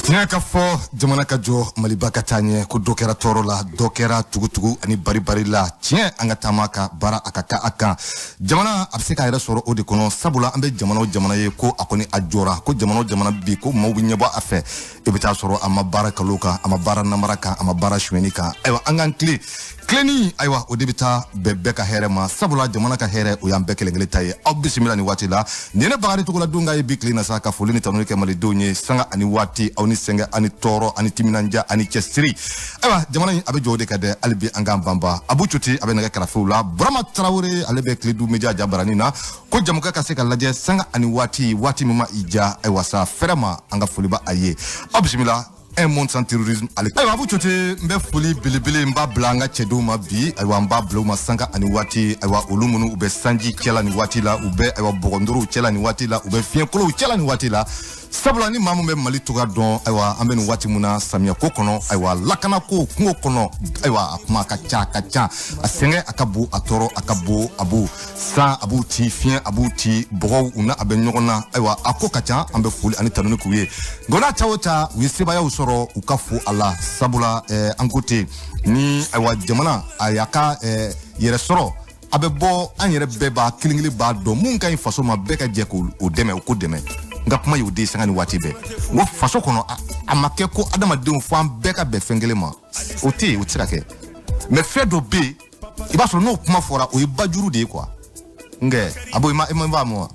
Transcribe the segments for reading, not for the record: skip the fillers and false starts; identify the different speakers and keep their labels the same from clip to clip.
Speaker 1: Tiɲɛ ka fɔ, jamana ka jɔ, Maliba ka taa ɲɛ, ko dɔ kɛra tɔɔrɔ la, dɔ kɛra tugutugu ani baribari la. Tiɲɛ, an ka taama ka baara a ka ka a kan, jamana a bɛ se k'a yɛrɛ sɔrɔ o de kɔnɔ. Sabula an bɛ jamana o jamana ye ko a kɔni a jɔra, ko jamana o jamana bi ko maaw bɛ ɲɛbɔ a fɛ, i bɛ taa sɔrɔ a ma baara kalo kan, a ma baara namara kan, a ma baara sonyɛni kan. Ayiwa, an k'an tilen tilenni, ayiwa, o de bɛ taa bɛn bɛɛ ka hɛrɛ ma, sabula jamana ka hɛrɛ, o y'an bɛɛ kelen kelen ta ye. Aw bisimila nin waati la. Nin ye ne Bakari Togola don ye bi tile na sa, ka foli ni tanuni kɛ malidenw ye sanga ani waati, aw ni sɛgɛn ani tɔɔrɔ ani timinanja ani cɛsiri. Ayiwa, jamana in a bɛ jɔ o de ka dɛ. Hali bi an k'an banba. Abu Cote a bɛ nɛgɛ karafew la, Burama Tarawele ale bɛ Kiledu Media jabarani na, ko jamukan ka se ka lajɛ sanga ani waati, waati min ma i ja. Ayiwa sa, fɛrɛ ma, an ka foli b'a a ye. Aw bisimila Un monde sans terrorisme ale. Ayiwa, Abu Cote, n bɛ foli belebele n b'a bila an ka cɛdenw ma bi. Ayiwa, n b'a bila u ma sanga ani waati. Ayiwa, olu minnu u bɛ sanji cɛla nin waati la, u bɛ ayiwa bɔgɔndorow cɛla nin waati la, u bɛ fiɲɛkolow cɛla nin waati la, sabula ni maa min bɛ Mali togoya dɔn, ayiwa, an bɛ nin waati mun na, samiya ko kɔnɔ, ayiwa, lakana ko kungo kɔnɔ, ayiwa, a kuma ka ca, a ka ca, a sɛgɛn a ka bon, a tɔɔrɔ a ka bon. A b'u san, a b'u ci, fiɲɛ a b'u ci, bɔgɔw u n'a a bɛ ɲɔgɔn na. Ayiwa, a ko ka ca. An bɛ foli ani tanuni k'u ye. Nka n'a ta o ta, u ye sebayaw sɔrɔ, u ka fo a la, sabula an ko ten ni ayiwa jamana a y'a ka yɛrɛ sɔrɔ, a bɛ bɔ an yɛrɛ bɛɛ b'a kelen kelen b'a dɔn mun ka ɲi faso ma, bɛɛ ka jɛ k'o dɛmɛ, o ko dɛmɛ. N ka kuma y'o de ye sanga ni waati bɛɛ. N ko faso kɔnɔ, a ma kɛ ko adamadenw fo an bɛɛ ka bɛn fɛn kelen ma, o tɛ yen, o tɛ se ka kɛ. Mais fɛn dɔ bɛ yen, i b'a sɔrɔ n'o kuma fɔra, o ye bajuru de ye quoi. Nkɛ a bɔ i ma, i ma b'a mɔ wa?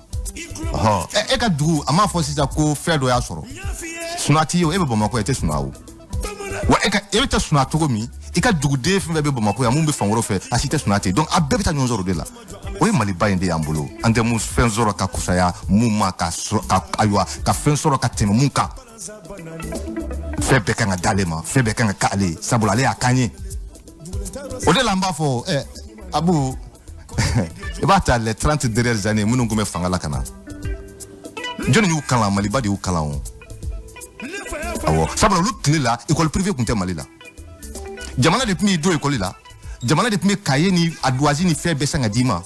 Speaker 1: Ɔhɔn, e ka dugu a m'a fɔ sisan ko fɛn dɔ y'a sɔrɔ, sunɔgɔ t'i ye o, e bɛ Bamakɔ, e tɛ sunɔgɔ o wa. E ka e bɛ taa sunɔgɔ cogo min, i ka duguden fɛn fɛn bɛ Bamakɔ yan, mun bɛ fan wɛrɛ fɛ, a si tɛ sunɔgɔ ten. Donc a bɛɛ bɛ taa ɲɔgɔn sɔrɔ o de la. O ye Maliba in de y'an bolo. An tɛ mun fɛn sɔrɔ ka kusaya mun ma, ka sɔrɔ ka ayiwa ka fɛn sɔrɔ ka tɛmɛ mun kan. Fɛn bɛɛ kan ka d'ale ma, fɛn bɛɛ kan ka k'ale ye, sabula ale y'a k'an ye. O de la n b'a fɔ Abu, i b'a ta les 30 dernières années, minnu tun bɛ fanga la ka na, jɔnni y'u kalan? Maliba de y'u kalan o. Awɔ, sabula olu tile la, école privée tun tɛ Mali la. Jamana de tun b'i don école la, jamana de tun bɛ cahier ni ardoise ni fɛn bɛɛ san ka d'i ma.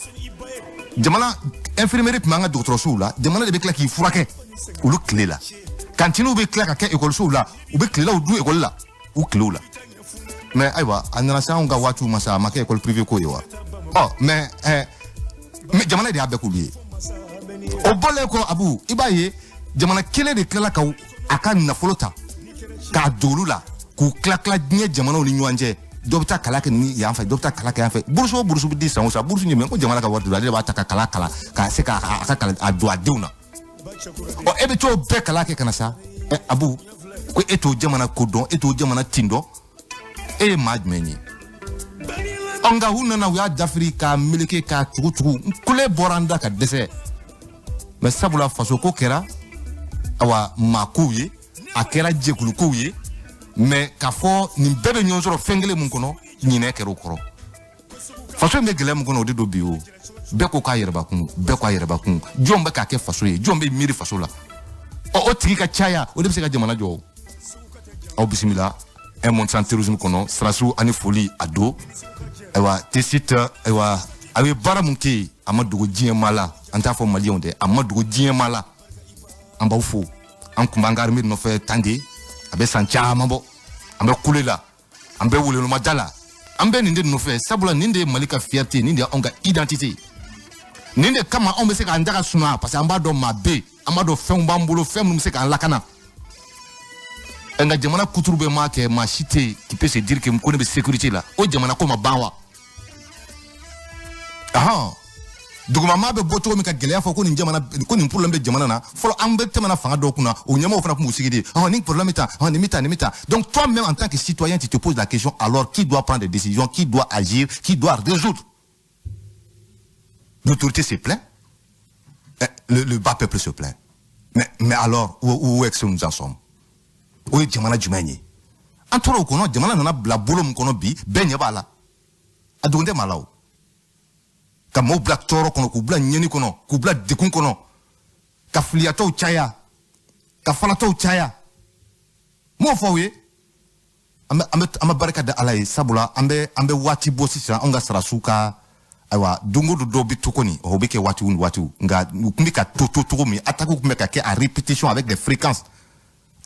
Speaker 1: Jamana infirmerie tun b'an ka dɔgɔtɔrɔsow la, jamana de bɛ tila k'i furakɛ olu tile la. Kantinew bɛ tila ka kɛ ekɔlisow la, u bɛ tilelaw dun ekɔli la u tilew la. Mais ayiwa, a nana se anw ka waatiw ma sa, a ma kɛ école privée ko ye wa? Ɔ mais mais jamana de y'a bɛɛ k'olu ye. O bɔlen kɔ, Abu, i b'a ye jamana kelen de tilala ka a ka nafolo ta k'a don olu la, k'u tila tila diɲɛ jamanaw ni ɲɔgɔn cɛ. Dɔ bɛ taa kalan kɛ ni yan fɛ, dɔ bɛ taa kalan kɛ yan fɛ. Burusu o burusu bɛ di san o san, burusu ɲɛ ko jamana ka wari don, ale de b'a ta ka kalan kalan ka se ka a ka kalan a don a denw na. Ɔ, e bɛ t'o bɛɛ kalan kɛ ka na sa, ɛ Abu, ko e t'o jamana ko dɔn, e t'o jamana tin dɔn, e ye maa jumɛn ye? Ɔ, nka u nana, u y'a dafiri k'a meleke k'a tugu tugu, n kule bɔra n da ka dɛsɛ. Mais sabula faso ko kɛra awa maa kow ye, a kɛra jɛkulu kow ye. Mais k'a fɔ nin bɛɛ bɛ ɲɔgɔn sɔrɔ fɛn kelen mun kɔnɔ, ɲinɛ kɛra o kɔrɔ. Faso in bɛ gɛlɛya min kɔnɔ, o de don bi. O bɛɛ ko k'a yɛrɛbakun, bɛɛ ko a yɛrɛbakun. Jɔn bɛ k'a kɛ faso ye? Jɔn bɛ miiri faso la? Ɔ, o tigi ka caya, o de bɛ se ka jamana jɔ. Aw bisimila Un monde sans terrorisme kɔnɔ. Sirasiw ani foli a don. Ayiwa, Tessit, ayiwa, a bɛ baara mun kɛ yen, a ma dogo diɲɛ maa la. An t'a fɔ maliyɛnw dɛ, a ma dogo diɲɛ maa la. An b'aw fo. An kun b'an ka armée nɔfɛ tan de, a bɛ san caman bɔ. An bɛ kule la, an bɛ welewelema la, an bɛ nin de nɔfɛ, sabula nin de ye Mali ka fierté, nin de ye anw ka identité, nin de kama anw bɛ se k'an da ka sunɔgɔ, parce que an b'a dɔn maa bɛ yen, an b'a dɔn fɛnw b'an bolo, fɛn minnu bɛ se k'an lakana. Nka jamana kuturu bɛ maa kɛ, maa si tɛ yen qui peut se dire que ko ne bɛ sécurité la. O jamana ko ma ban wa? Ahan, duguma bɛ bɔ cogo min ka gɛlɛya fɔ ko nin jamana, ko nin problème bɛ jamana na. Fɔlɔ, an bɛ tɛmɛna fanga dɔw kunna, o ɲɛmɔgɔw fana tun b'u sigi de: ɔhɔn, nin problème bɛ tan, ɔhɔn, nin bɛ tan, nin bɛ tan. Donc toi-même, en tant que citoyen, tu te poses la question: alors, qui doit prendre des décisions? Qui doit agir? Qui doit résoudre? L'autorité se plaint. Eh, le bas peuple se plaint. Mais alors, où est-ce que nous en sommes? O ye jamana jumɛn ye? An tora o kɔnɔ, jamana nana bila bolo min kɔnɔ bi, bɛɛ ɲɛ b'a la, a dogon tɛ maa la. O ka maaw bila tɔɔrɔ kɔnɔ, k'u bila ɲɛni kɔnɔ, k'u bila degun kɔnɔ, ka filiyatɔw caya, ka falatɔw caya. M'o fɔ aw ye. An bɛ barika da Ala ye, sabula an bɛ waati bɔ sisan. Anw ka sarasiw ka ayiwa, don o don dɔw bɛ to kɔni, o bɛ kɛ waatiw ni waatiw. Nka u tun bɛ ka to cogo min, attaque tun bɛ ka kɛ à répétition, avec des fréquences.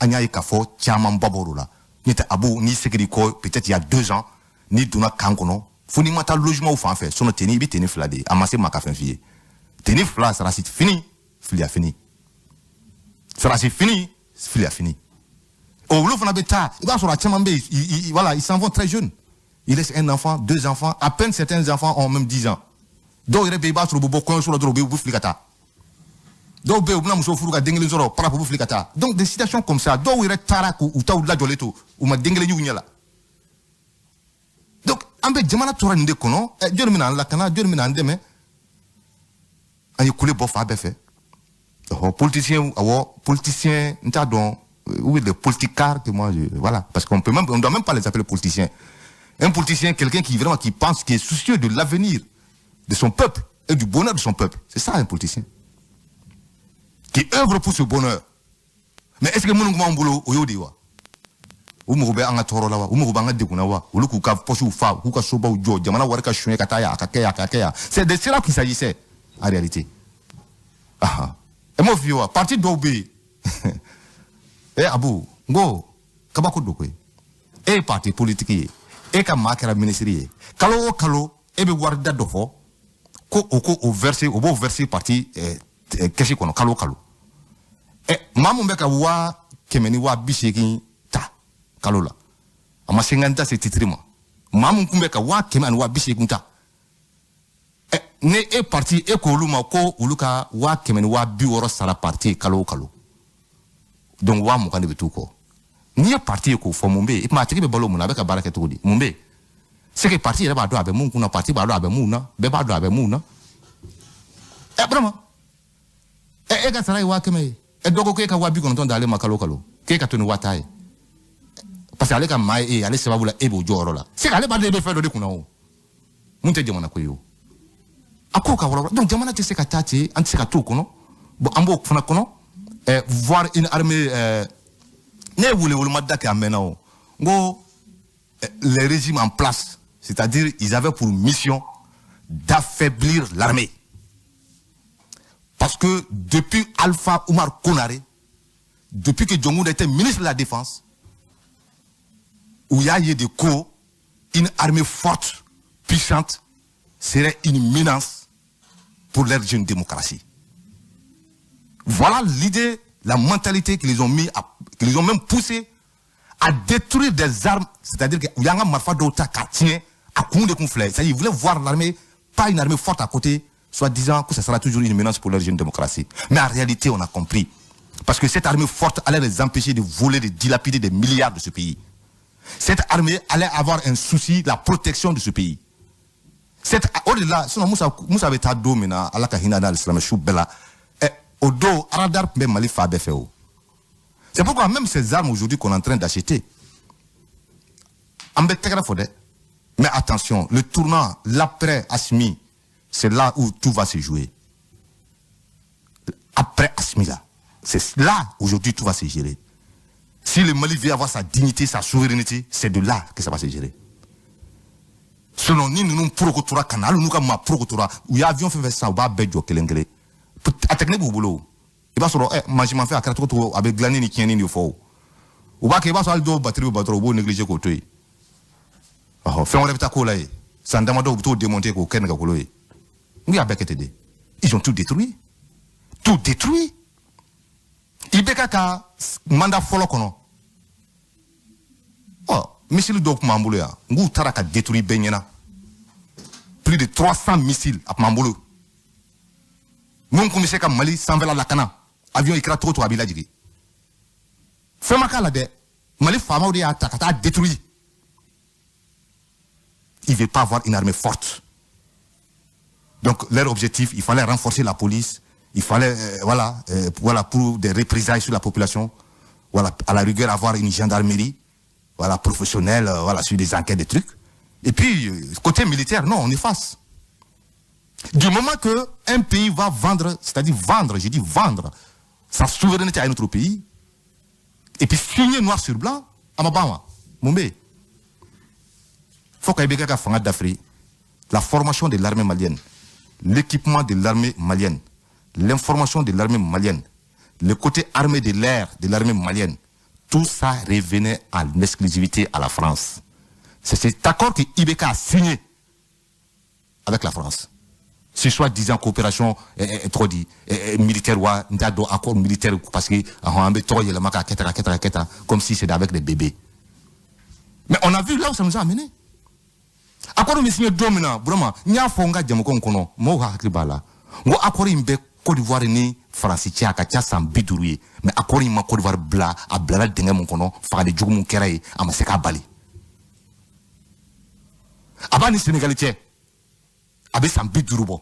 Speaker 1: An y'a ye k'a fɔ camanba bɔr'o la. N'o tɛ, Abu, n'i seginna kɔ, peut-être il y a 2 ans, n'i donna camp kɔnɔ, fo n'i ma taa logement fan fɛ, sinon tenue, i bɛ tenue fila de ye. A ma se maa ka fɛn f'i ye, tenue fila, sarasi fini, filiya fini, sarasi fini, filiya fini. Olu fana bɛ taa, i b'a sɔrɔ a caman bɛ yen, voilà, ils s'en vont très jeunes. Ils laissent un enfant, deux enfants, à peine certains enfants ont même 10 ans. Dɔw yɛrɛ bɛ yen, i b'a sɔrɔ u bɛ bɔ kɔɲɔso la dɔrɔn, u bɛ fili ka taa. Dɔw bɛ yen, u bɛna muso furu ka den kelen sɔrɔ, parap, u bɛ fili ka taa. Donc des situations comme ça, dɔw yɛrɛ taara k'u taw lajɔlen to, u ma den kelen y'u ɲɛ la. Donc an bɛ jamana tora nin de kɔnɔ. Jɔnni bɛna an lakana? Jɔnni bɛna an dɛmɛ? An ye kule bɔ fan bɛɛ fɛ. Ɔhɔ, politicien, awɔ, politicien, n t'a dɔn, ou les politicards que moi je, voilà, parce qu'on doit même pas les appeler politiciens. Un politicien, quelqu'un qui vraiment, qui pense, qui est soucieux de l'avenir de son peuple et du bonheur de son peuple, c'est ça un politicien, qui œuvre pour ce bonheur. Mais est-ce que minnu b'an bolo, o y'o de ye wa? U mago bɛ an ka tɔɔrɔ la wa? U mago b'an ka degun na wa? Olu k'u ka pɔsiw fa, k'u ka sobaw jɔ, jamana wari ka suɲɛ ka taa yan, a ka kɛ yan, a ka kɛ yan. C'est de cela qu'il s'agissait en réalité. Aha, e m'o f'i ye wa? Parti dɔw bɛ yen, e Abu, n ko kabako don koyi. E ye parti politique ye, e ka maa kɛra ministre ye, kalo o kalo e bɛ wari da dɔ fɔ ko o ko o verser, o b'o verser parti kɛsi kɔnɔ kalo o kalo. Ɛ, maa mun bɛ ka 180 000 ta kalo la, a ma 50 se titre ma, maa mun kun bɛ ka 180 000 ta, ɛ, ni e parti e k'olu ma ko olu ka 160 000 sara parti kalo o kalo, donc 20 000 de bɛ t'u kɔ. N'i ye parti ye k'o fɔ, mun bɛ yen? I tuma a tigi bɛ balo mun na? A bɛ ka baara kɛ cogo di? Mun bɛ yen? C'est que parti yɛrɛ b'a dɔn a bɛ mun kunna, parti b'a dɔn a bɛ mun na, bɛɛ b'a dɔn a bɛ mun na. Ɛ, vraiment, ɛ, e ka sara ye 100 000 ye, ɛ, dɔ ko k'e ka 90 000 d'ale ma kalo o kalo, k'e ka to ni 10 000 ye, parce que ale ka maa ye e ye, ale sababu la e b'o jɔyɔrɔ la. C'est que ale b'a dɔn e bɛ fɛn dɔ de kunna o mun tɛ jamana ko ye o. A ko ka walawala. Donc jamana tɛ se ka taa ten, an tɛ se ka t'o kɔnɔ. Bon, an b'o fana kɔnɔ, voir une armée, ne ye welewelema da kɛ a mɛnna o. N ko les régimes en place, c'est-à-dire ils avaient pour mission d'affaiblir l'armée, parce que depuis Alpha Oumar Konaré, depuis que Dioncounda était ministre de la Défense, où il y a eu des coups, une armée forte, puissante, serait une menace pour leur jeune démocratie. Voilà l'idée, la mentalité qu'ils ont mis, qu'ils ont même poussé à détruire des armes, c'est-à-dire qu'il y a un marifa dɔw ta k'a tiɲɛ a kun de kun filɛ, c'est-à-dire ils voulaient voir l'armée, pas une armée forte à côté, soi-disant que ce sera toujours une menace pour leur jeune démocratie. Mais en réalité, on a compris. Parce que cette armée forte allait les empêcher de voler, de dilapider des milliards de ce pays. Cette armée allait avoir un souci, la protection de ce pays. Cette, au-delà, sinon Moussa, Moussa bɛ taa don min na, Ala ka hinɛ n'ale silamɛ su bɛɛ la, ɛ, o don radar tun bɛ Mali fan bɛɛ fɛ o. C'est pourquoi même ces armes aujourd'hui qu'on est en train d'acheter, an bɛ tɛgɛrɛ fɔ dɛ. Mais attention, le tournant, l'après Assimi, c'est là où tout va se jouer. Après Assimi là, c'est là aujourd'hui tout va se gérer. Si le Mali veut avoir sa dignité, sa souveraineté, c'est de là que ça va se gérer. Sinon, ni ninnu porokotora ka na, hali n'u ka maa porokotora, u ye avion fɛn fɛn san, u b'a bɛɛ jɔ kelen kelen. A technique b'u bolo o. I b'a sɔrɔ ɛ, mansimafɛn a kɛra cogo cogo, a bɛ dilanni ni tiɲɛni de fɔ o. U b'a kɛ, i b'a sɔrɔ hali dɔw batterie bɛ ban dɔrɔn, u b'o négliger k'o to yen. Ɔhɔ, fɛn wɛrɛ bɛ taa k'o la yen. San damadɔ, u bɛ t'o démonter k'o kɛ nɛgɛkolo ye. N y'a bɛɛ kɛ ten de. Ils ont tout détruit. Tout détruit. IBK ka mandat fɔlɔ kɔnɔ, ɔ, missile dɔw tun b'an bolo yan, n k'u taara ka détruire bɛɛ ɲɛna. Plus de 300 missiles a tun b'an bolo, mun tun bɛ se ka Mali sanfɛla lakana. Avion i kɛra cogo cogo, a b'i lajigin. Fɛn ma k'a la dɛ, Mali faamaw de y'a ta ka taa détruire. Il veut pas avoir une armée forte. Donc leur objectif, il fallait renforcer la police, il fallait voilà, voilà, pour des représailles sur la population, voilà, à la rigueur avoir une gendarmerie, voilà, professionnelle, voilà, sur des enquêtes, des trucs. Et puis côté militaire, non, on efface. Du moment que un pays va vendre, c'est-à-dire vendre, j'ai dit vendre sa souveraineté à un autre pays, et puis signer noir sur blanc, a ma ban wa? Mun bɛ yen? Fo ka IBK ka fanga dafiri, la formation de l'armée malienne, l'équipement de l'armée malienne, l'information de l'armée malienne, le côté armée de l'air de l'armée malienne, Tout ça revenait en exclusivité à la France. C'est cet accord que IBK a signé avec la France. C'est soi-disant coopération trop dit militaire ou accord militaire, parce que comme si c'était avec des bébés. Mais on a vu là où ça nous a amené. Accord mi signé don min na, vraiment, n y'a fɔ n ka jamukan kɔnɔ, mɔgɔw ka hakili b'a la. N ko accord in bɛ Côte d'Ivoire ni Faransi cɛ, a ka ca san 50 ye, mais accord in ma Côte d'Ivoire bila, a bilala dingɛ mun kɔnɔ, fagali jugu mun kɛra yen, a ma se k'a bali. A b'a ni Sénégal cɛ, a bɛ san 50 bɔ.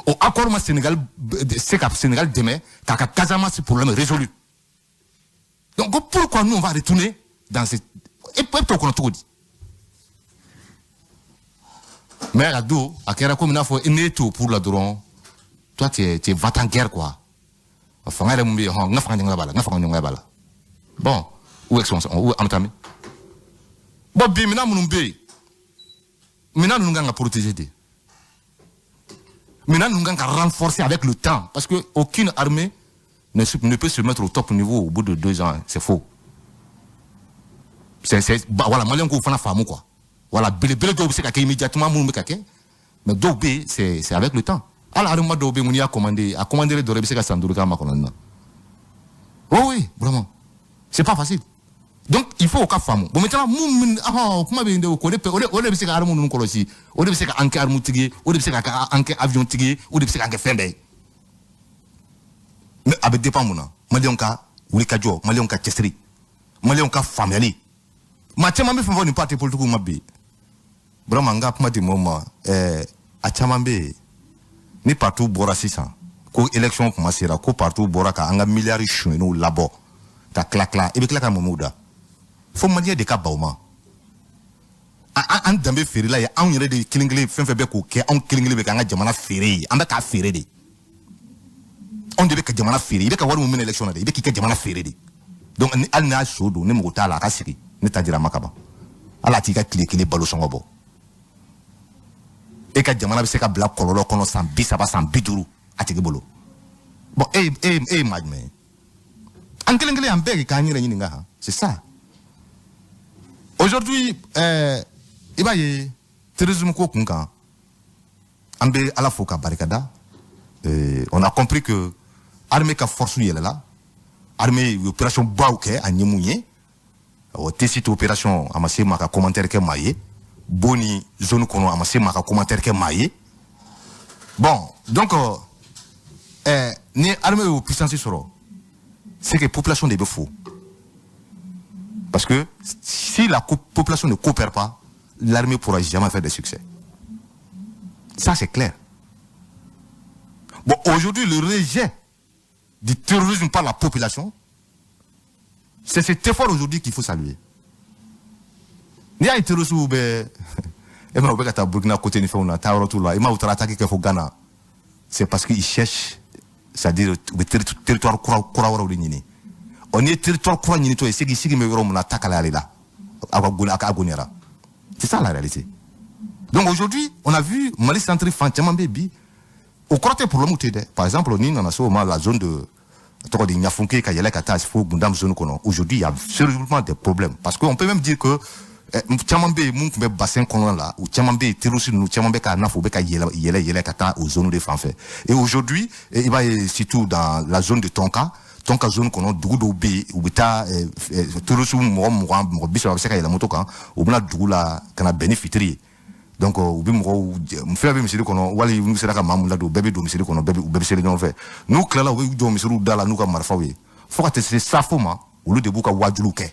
Speaker 1: O accord ma Sénégal se ka Sénégal dɛmɛ k'a ka Casamance problème résolu. Donc pourquoi nous, on va retourner dans cette e bɛ t'o kɔnɔ cogo di? Mais a don, a kɛra komi n'a fɔ n'e t'o pour la dɔrɔn, toi, tu es va en guerre, quoi. Fanga yɛrɛ mun bɛ yen hɔn, n ka fanga ɲɔgɔnya b'a la, n ka fanga ɲɔgɔnya b'a la. Bon, où est-ce qu'on où an bɛ taa min? Bon, bi minɛn minnu bɛ yen, minɛn ninnu kan ka protéger de, minɛn ninnu kan ka renforcer avec le temps, parce que aucune armée ne peut se mettre au top niveau au bout de 2 ans. C'est faux. C'est voilà, maliyɛn k'o fana faamu, quoi. Voilà, belebele dɔw bɛ se ka kɛ immédiatement minnu bɛ ka kɛ, mais dɔw bɛ yen, c'est avec le temps. Hali armement dɔw bɛ yen, n'i y'a commandé, a commandé dɔrɔn, i bɛ se ka san 5 k'a makɔnɔni na. Oui, vraiment, c'est pas facile. Donc il faut o ka faamu. Bon, maintenant, mun min ahɔn kuma bɛ yen de, o de o de bɛ se ka arme ninnu kɔlɔsi, o de bɛ se ka an kɛ arme tigi ye, o de bɛ se ka an kɛ avion tigi ye, o de bɛ se k'an kɛ fɛn bɛɛ ye. Mais a bɛ dépend mun na? Maliyɛnw ka wulikajɔ, maliyɛnw ka cɛsiri, maliyɛnw ka faamuyali. Maa caman bɛ fɛn fɔ nin parti politique ma bi. Vraiment, n ka kuma di mɔgɔw ma, a caman bɛ yen, ni parti bɔra sisan ko élection kuma sera, ko parti bɔra ka an ka miliyari sonyɛniw labɔ ka tila tila, i bɛ tila ka mun da fo maliyɛn de ka ban o ma. An danbe feerela ye, anw yɛrɛ de kelen kelen, fɛn fɛn bɛ k'o kɛ, anw kelen kelen bɛ k'an ka jamana feere ye. An bɛ k'a feere de, anw de bɛ ka jamana feere. I bɛ ka wari mun minɛ élection na dɛ, i bɛ k'i ka jamana feere de. Donc ni hali n'a so don, ni mago t'a la, a ka sigi. Ne ta dira a ma ka ban. Hali a t'i ka tile kelen balo sɔngɔ bɔ. E ka jamana bɛ se ka bila kɔlɔlɔ kɔnɔ san 30, san 50, a tigi bolo. Bon, e ye maa jumɛn ye? An kelen kelen, an bɛɛ k'an yɛrɛ ɲininka han. C'est ça. Aujourd'hui, i b'a ye, terrorisme ko kun kan, an bɛ Ala fo ka barikada. On a compris que armée ka force yɛlɛla, armée ye opération baw kɛ, a ɲɛ mun ye. O Tessit opération, a ma se maa ka commentaire kɛ maa ye. Bo ni zone kɔnɔ, a ma se maa ka commentaire kɛ maa ye. Bon, donc ni armée y'o puissance sɔrɔ, c'est que population de bɛ fo, parce que si la population ne coopère pas, l'armée pourra jamais faire de succès. Ça, c'est clair. Bon, aujourd'hui, le rejet du terrorisme par la population, c'est cet effort aujourd'hui qu'il faut saluer. N'i y'a ye terroristes bɛ e ma, u bɛ ka taa Burkina côté ni fɛnw na, taa yɔrɔ t'u la, i ma, u taara attaque kɛ fo Ghana, c'est parce qu'ils cherchent, c'est-à-dire u bɛ territoire kura kura wɛrɛw de ɲini. Ɔ, n'i ye territoire kura ɲini tɔ ye, c'est k'i sigi bɛ yɔrɔ min na, ta kalayali la, a ka goni, a ka goniyara. C'est ça la réalité. Donc aujourd'hui, on a vu Mali centre fan caman bɛ bi, o kɔrɔ tɛ problème tɛ dɛ. Par exemple, ni nana se o ma, la zone de tɔgɔ di Ɲafunke ka yɛlɛ ka taa fo Gundam zone kɔnɔ, aujourd'hui, il y a sérieusement des problèmes, parce que on peut même dire que caman bɛ yen mun tun bɛ bassin kɔnɔna la, u caman bɛ yen, terroristes ninnu caman bɛ k'a n'a fɔ u bɛ ka yɛlɛ yɛlɛ yɛlɛ ka taa o zone de fan fɛ. Et aujourd'hui, i b'a ye, surtout dans la zone de Tonka, Tonka zone kɔnɔ, dugu dɔw bɛ yen, u bɛ taa terroristes mɔgɔ 20, mɔgɔ 30 bɛ se ka yɛlɛ moto kan, u bɛna dugu la ka na bɛn ni fitiri ye. Donc u bɛ mɔgɔw fɛn bɛ misiri kɔnɔ, wali n'u sera ka maa mun ladon, bɛɛ bɛ don misiri kɔnɔ, bɛɛ bɛ u bɛɛ bɛ seli ɲɔgɔn fɛ. N'u tilala, u bɛ jɔ misiriw da la n'u ka marifaw ye fo ka taa se safo ma. Olu de b'u ka wajuliw kɛ.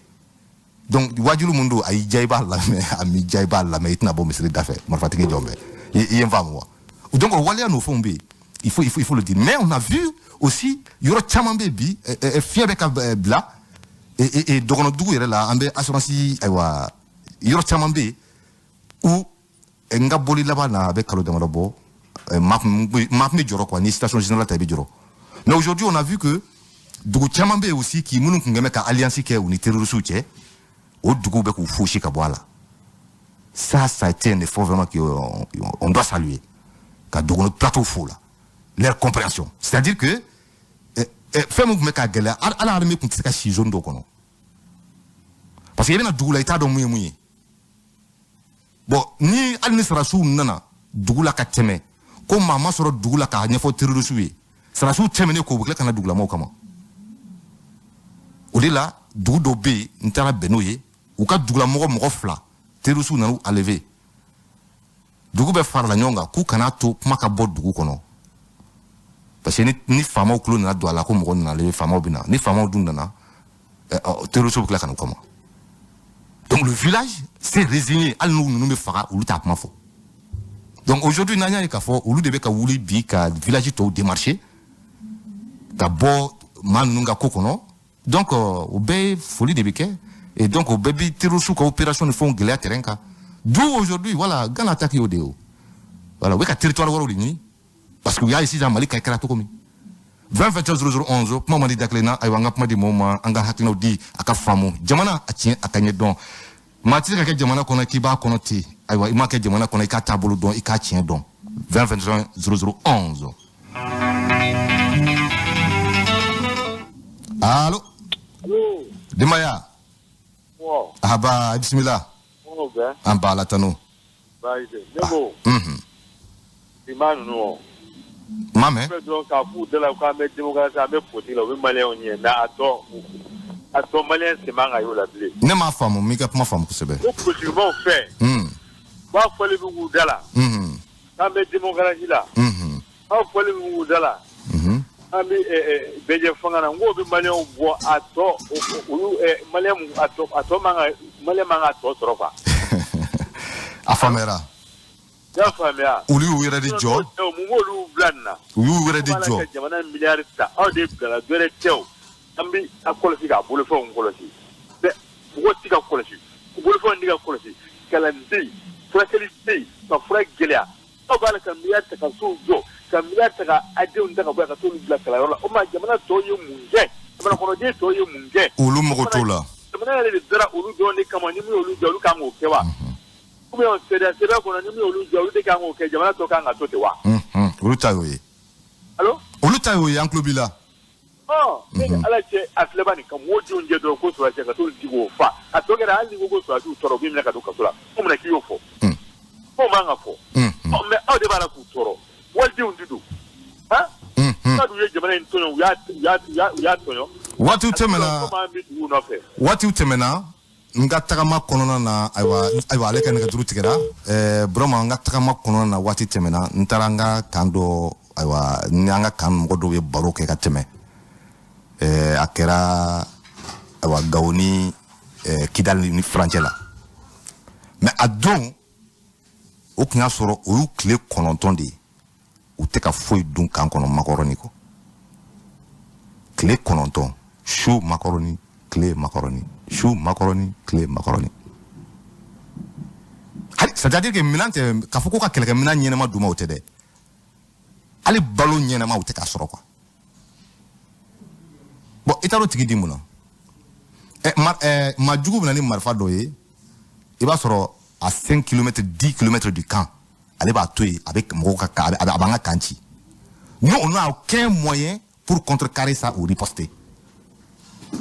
Speaker 1: Donc wajulu mun don, a y'i diya, i b'a lamɛn, a m'i diya, i b'a lamɛn, i tɛna bɔ misiri da fɛ marifatigi jɔ bɛɛ. I ye n faamu wa? Donc o waleya n'o fɛnw bɛ yen, il faut le dire. Mais on a vu aussi, yɔrɔ caman bɛ bi, fiɲɛ bɛ ka bila et dɔgɔnɔdugu yɛrɛ la, an bɛ assurance. Ayiwa, yɔrɔ caman bɛ yen où n ka boli laban na, a bɛ kalo damadɔ bɔ, maa kun bɛ jɔrɔ, quoi. Ni station générale ta, i bɛ jɔrɔ. Mais aujourd'hui, on a vu que dugu caman bɛ yen aussi k'i minnu kun bɛ ka alliance kɛ u ni terroristes cɛ, o duguw bɛ k'u fosi ka bɔ a la. Ça a été un effort vraiment qu'on on doit saluer, ka dɔgɔnɔ plateau fo la, leur compréhension, c'est-à-dire que fɛn min tun bɛ ka gɛlɛya, ala armée tun tɛ se ka si zone dɔ kɔnɔ. Parce que i bɛna dugu la, i t'a dɔn mun ye mun ye. Bon, ni hali ni sarasiw nana dugu la ka tɛmɛ, ko maa ma sɔrɔ dugu la k'a ɲɛfɔ terroriste ye, sarasiw tɛmɛnen kɔ, u bɛ tila ka na dugulamɔgɔw kama. O de la, dugu dɔw bɛ yen, n taara bɛn n'o ye, u ka dugulamɔgɔ mɔgɔ fila, terroriste nana enlever. Dugu bɛɛ farala ɲɔgɔn kan k'u kana to kuma ka bɔ dugu kɔnɔ, parce que ni faamaw tulo nana don a la ko mɔgɔ nana enlever, faamaw bɛ na. Ni faamaw dun nana, terroriste bɛ tila ka na u kama. Donc le village s'est résigné. Hali n'u ninnu bɛ faga, olu t'a kuma fɔ. Donc aujourd'hui, n'an y'a ye k'a fɔ olu de bɛ ka wuli bi ka village tɔw démarcher ka bɔ maa ninnu ka ko kɔnɔ, donc o bɛɛ ye foli de bɛ kɛ. Et donc o bɛɛ bi terroriste ka opération ni fɛnw gɛlɛya terrain kan. D'où aujourd'hui, voilà, Gana attaque y'o de ye o. Voilà, u bɛ ka territoire wɛrɛw de ɲini, parce que u y'a ye sisan Mali ka kɛra cogo min. 20 21 00 11, kuma man di da kelen na. Ayiwa, an ka kuma di mɔgɔw ma, an ka hakilinaw di, a ka faamu jamana a tiɲɛ a ka ɲɛ dɔn. Maa tɛ se ka kɛ jamana kɔnɔ k'i b'a kɔnɔ ten. Ayiwa, i ma kɛ jamana kɔnɔ, i k'a taabolo dɔn, i k'a tiɲɛ dɔn. 20 21 00 11. Allo? Denbaya? Aba, bisimila. An ba ala tanu.
Speaker 2: Ne ko maa ninnu o
Speaker 1: ma mɛn.
Speaker 2: Bɛ dɔrɔn k'a f'u da la k'an bɛ démocratie, an bɛ politique la, u bɛ maliyɛnw ɲɛ, mais a tɔ maliyɛn sen man ka y'o la bilen.
Speaker 1: Ne m'a faamu, n m'i ka kuma faamu kosɛbɛ.
Speaker 2: O politikimɔgɔw fɛ, u b'a fɔli min k'u da la k'an bɛ démocratie la, aw fɔli min k'u da la an bɛ bɛjɛ fanga na, n k'o bɛ maliyɛnw bɔ a tɔ olu maliyɛn a tɔ man ka, maliyɛn man ka tɔ sɔrɔ quoi.
Speaker 1: A faamuyara.
Speaker 2: I y'a faamuya?
Speaker 1: Olu y'u yɛrɛ de jɔ.
Speaker 2: Mun b'olu bila nin na?
Speaker 1: U y'u yɛrɛ de jɔ.
Speaker 2: Ka jamana miliyari ta, aw de bilala, dɔ wɛrɛ tɛ o. An bɛ a kɔlɔsi k'a bolofɛnw kɔlɔsi, mɛ mɔgɔ ti ka kɔlɔsi, bolofɛnw ti ka kɔlɔsi, kalan tɛ yen, furakɛli tɛ yen, ka fura gɛlɛya. Aw b'a la ka miliyari ta ka sow jɔ, ka miliyari ta ka a denw ta ka bɔ yan ka t'olu bila kalanyɔrɔ la. O ma jamana tɔw ye mun kɛ? Jamana kɔnɔden tɔw ye mun kɛ?
Speaker 1: Olu mago t'o la.
Speaker 2: Jamana yɛrɛ de dara olu dɔrɔn de kama. Ni min y'olu jɔ, olu kan k'o kɛ wa? Ou bien sariya sɛbɛn kɔnɔ, ni min y'olu jɔ, olu de kan k'o kɛ, jamana tɔ kan ka to ten wa?
Speaker 1: Olu ta y'o ye.
Speaker 2: Allo?
Speaker 1: Olu ta y'o ye, an tulo b'i la.
Speaker 2: Ɔ, ne ni ala cɛ, a filɛba nin ka mɔgɔw denw jɛ dɔrɔn ko sɔrɔdasi ka t'olu di k'o fa. A tɔ kɛra, hali ni ko sɔrɔdasiw tɔɔrɔ, u b'i minɛ ka don kaso la. Ko mun na k'i y'o fɔ? K'o man ka fɔ. Ɔ, mais aw de b'a la k'u tɔɔrɔ, walidenw de don han. N'a dun ye jamana in tɔɲɔ, u y'a tɔɲɔ.
Speaker 1: Waatiw tɛmɛna.
Speaker 2: Komi an bɛ dugu nɔfɛ.
Speaker 1: Waatiw tɛmɛna, n ka tagama kɔnɔna na. Ayiwa, ale ka nɛgɛjuru tigɛra. Burama, n ka tagama kɔnɔna na, waati tɛmɛna, n taara n ka kan dɔ. Ayiwa, ni an ka kan mɔgɔ dɔw ye baro kɛ ka tɛmɛ, a kɛra ayiwa Gawo ni Kidali ni furancɛ la. Mais a don, o tun y'a sɔrɔ o y'u tile 9 de ye, u tɛ ka foyi dun kan kɔnɔ makɔrɔni kɔ. Tile 9, su makɔrɔni, tile makɔrɔni, su makɔrɔni, tile makɔrɔni. Hali, c'est à dire que minɛn tɛ k'a fɔ ko ka kɛlɛkɛminɛn ɲɛnama d'u ma, o tɛ dɛ. Hali balo ɲɛnama, o tɛ k'a sɔrɔ quoi. Bon, i taar'o tigi di mun na? Ɛ ma ɛ maa jugu bɛ na ni marifa dɔ ye, i b'a sɔrɔ à 5 km, 10 km du camp, ale b'a to yen, a bɛ mɔgɔw ka a b'an ka camp ci. Nous, on n'a aucun moyen pour contrecarrer ça ou riposter.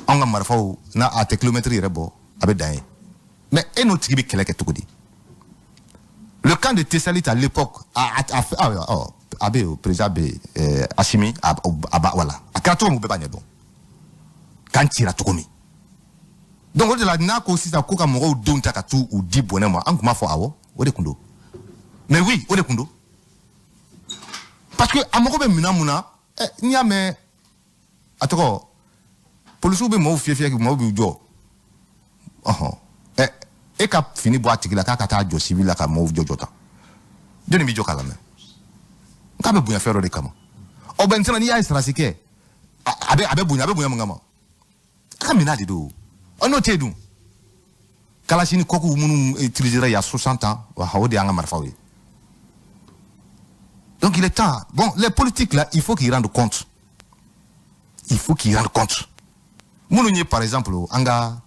Speaker 1: Anw ka marifaw n'a a tɛ kilomètre yɛrɛ bɔ, a bɛ dan ye. Mais e n'o tigi bɛ kɛlɛ kɛ cogo di? Le camp de Tessalit à l'époque, a fait, ah, oh, a bɛ yen, président bɛ yen, Assimi a ba, voilà, a kɛra cogo min, u bɛɛ b'a ɲɛdɔn, camp cira cogo min. Donc o de la, n'a ko sisan ko ka mɔgɔw denw ta ka t'u u di bɔnɛ ma, an tun b'a fɔ awɔ, o de tun don. Mais oui, o de tun don, parce que a mago bɛ minɛn mun na? Ɛ, n'i y'a mɛn, a tɔgɔ, polisiw bɛ maaw fiyɛ fiyɛ, maaw b'u jɔ. Ɔhɔn, ɛ, e ka fini bɔ a tigi la k'a ka taa jɔ civil la ka maaw jɔ jɔ tan, jɔnni b'i jɔ k'a lamɛn? K'a bɛ bonya fɛn dɔ de kama. Ɔ bɛn n'i y'a ye sarasi kɛ, a bɛ bonya, a bɛ bonya mun kama? A ka minɛn de don. Ɔ, n'o tɛ yen dun, kalasi ni kɔkuw minnu utilisera il y a 60 ans, o de y'an ka marifaw ye. Donc il est temps. Bon, les politiques là, il faut qu'ils rendent compte, il faut qu'ils rendent compte. Minnu ye, par exemple, an ka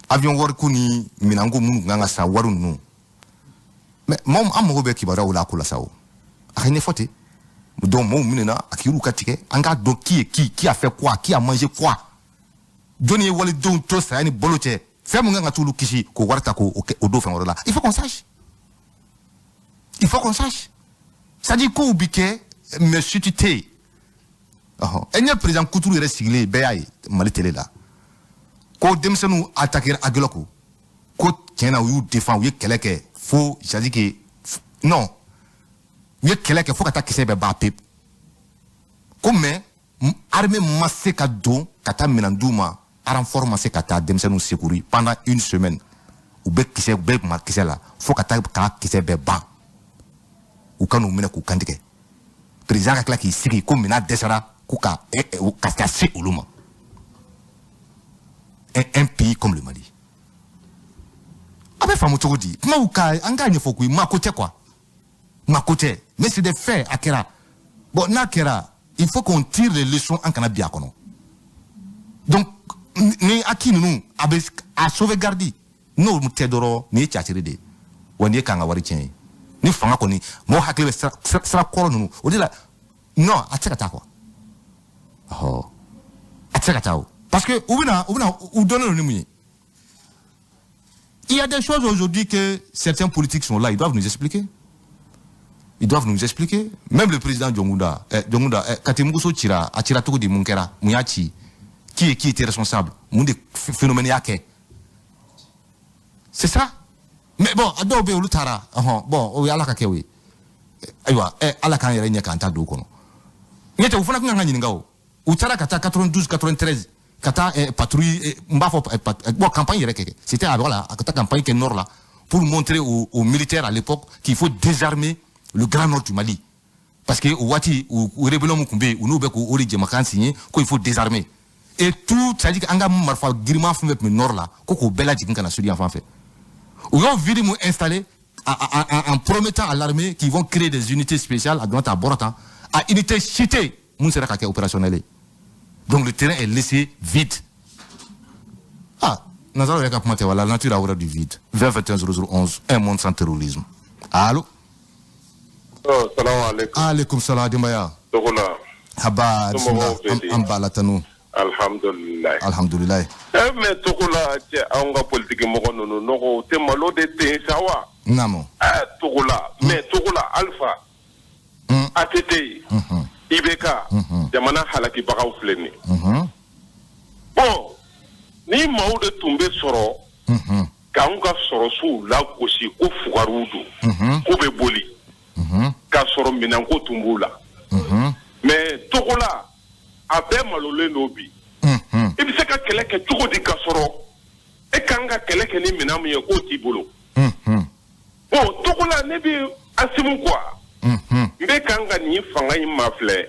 Speaker 1: avion wariko ni minɛnko minnu tun kan ka san wari ninnu, mais maaw, an mago bɛ kibaruyaw la a ko la sa. O a ka ɲɛfɔ ten. Donc maaw minɛna, a kiriw ka tigɛ, an k'a dɔn qui est qui, qui a fait quoi, qui a mangé quoi. Jɔnni ye walidenw to saya ni balo cɛ? Fɛn mun kan ka t'olu kisi k'o wari ta k'o o don fɛn wɛrɛ la? Il faut qu'on sache, il faut qu'on sache. C'est à dire kow bi kɛ, mais suite tɛ yen. Ɔhɔn, e ɲɛ président Kuturu yɛrɛ sigilen bɛɛ y'a ye Mali télé la ko denmisɛnninw attaquer Aguelhok, ko tiɲɛ na, u y'u défend, u ye kɛlɛ kɛ fo, c'est à dire que non, u ye kɛlɛ kɛ fo ka taa kisɛ bɛɛ ban pewu, ko mais armée ma se ka don ka taa minɛn d'u ma, renfort ma se ka taa denmisɛnninw secourir pendant une semaine. U bɛ kisɛ, u bɛ ma kisɛ la fo ka taa k'a kisɛ bɛɛ ban, u ka n'u minɛ k'u kantigɛ. Président ka tila k'i sigi ko minɛn dɛsɛra, ko ka taa se olu ma. Un pays comme le Mali, a bɛ faamu cogo di? Kumaw ka an k'a ɲɛfɔ koyi, maa ko tɛ quoi, maa ko tɛ, mais c'est des faits. A kɛra. Bon, n'a kɛra, il faut qu'on tire les leçons, an kana bi a kɔnɔ. Donc ni acquis ninnu, a bɛ a sauvegarder. N'o tɛ dɔrɔn, nin ye caciri de ye wa, nin ye k'an ka wari tiɲɛ ye. Ni fanga kɔni, mɔgɔ hakili bɛ sira kɔrɔ ninnu o de la. Non, a tɛ se ka taa quoi. Ɔhɔ, a tɛ se ka taa o, parce que u bɛna u dɔnnen don ni mun ye? Il y a des choses aujourd'hui que certains politiques sont là, ils doivent nous expliquer. Ils doivent nous expliquer. Même le président Dioncounda, Dioncounda, Katimuguso cira, a cira cogo di? Mun kɛra? Mun y'a ci? Qui était responsable? Mun de phénomène y'a kɛ? C'est ça. Mais bon, a dɔw bɛ yen, olu taara. Ɔhɔn, bon, o ye Ala ka kɛ o ye. Ayiwa, Ala k'an yɛrɛ ɲɛ k'an ta don o kɔnɔ. Ɲɛ tɛ, u fana kan ka ɲininka o. U taara ka taa 92, 93, ka taa patrouille, n b'a fɔ, bon, campagne yɛrɛ kɛ. C'était à, voilà, ka taa campagne kɛ nord la pour montrer aux militaires à l'époque qu'il faut désarmer le Grand Nord du Mali. Parce que o waati, u rébellion mun tun bɛ yen, u n'u bɛ k'o de jɛmakan signé ko il faut désarmer. Et tout, c'est-à-dire qu'an ka marifa girinman fɛn fɛn tun bɛ nord la, ko k'o bɛɛ lajigin ka na sud yan fan fɛ. U y'o vide mun installé en promettant à l'armée qu'ils vont créer des unités spéciales à droite, à bɔra tan, a unité si tɛ yen mun sera ka kɛ opérationnel ye. Donc le terrain est laissé vide. Ah, nanzaraw yɛrɛ ka kuma tɛ wa, la nature a horreur du vide. 20 21 00 11, un monde sans terrorisme. Allo?
Speaker 3: Oh, salamu alaikum.
Speaker 1: Alaikum salam, denbaya.
Speaker 3: Togola.
Speaker 1: Haba,
Speaker 3: Somɔgɔw
Speaker 1: bismillah.
Speaker 3: bɛ di?
Speaker 1: An ba la tanu.
Speaker 3: Alhamdulilayi.
Speaker 1: Alhamdulilayi.
Speaker 3: Mais Togola, cɛ, anw ka politiki mɔgɔ ninnu nɔgɔ, u tɛ malo de ten sa wa?
Speaker 1: Naamu.
Speaker 3: Togola, mais Togola, Alpha, ATT, IBK, jamana halakibagaw filɛ nin ye. Bon, ni maaw de tun bɛ sɔrɔ k'anw ka sɔrɔsiw lagosi ko fugariw don, k'u bɛ boli, k'a sɔrɔ minɛnko tun b'u la. Mais Togola, a bɛɛ malolen don bi. I bɛ se ka kɛlɛ kɛ cogo di ka sɔrɔ e kan ka kɛlɛ kɛ ni minɛn min ye, k'o t'i bolo? Bon, Togola, ne bɛ Assimi quoi, n bɛ kan ka nin fanga in mafilɛ.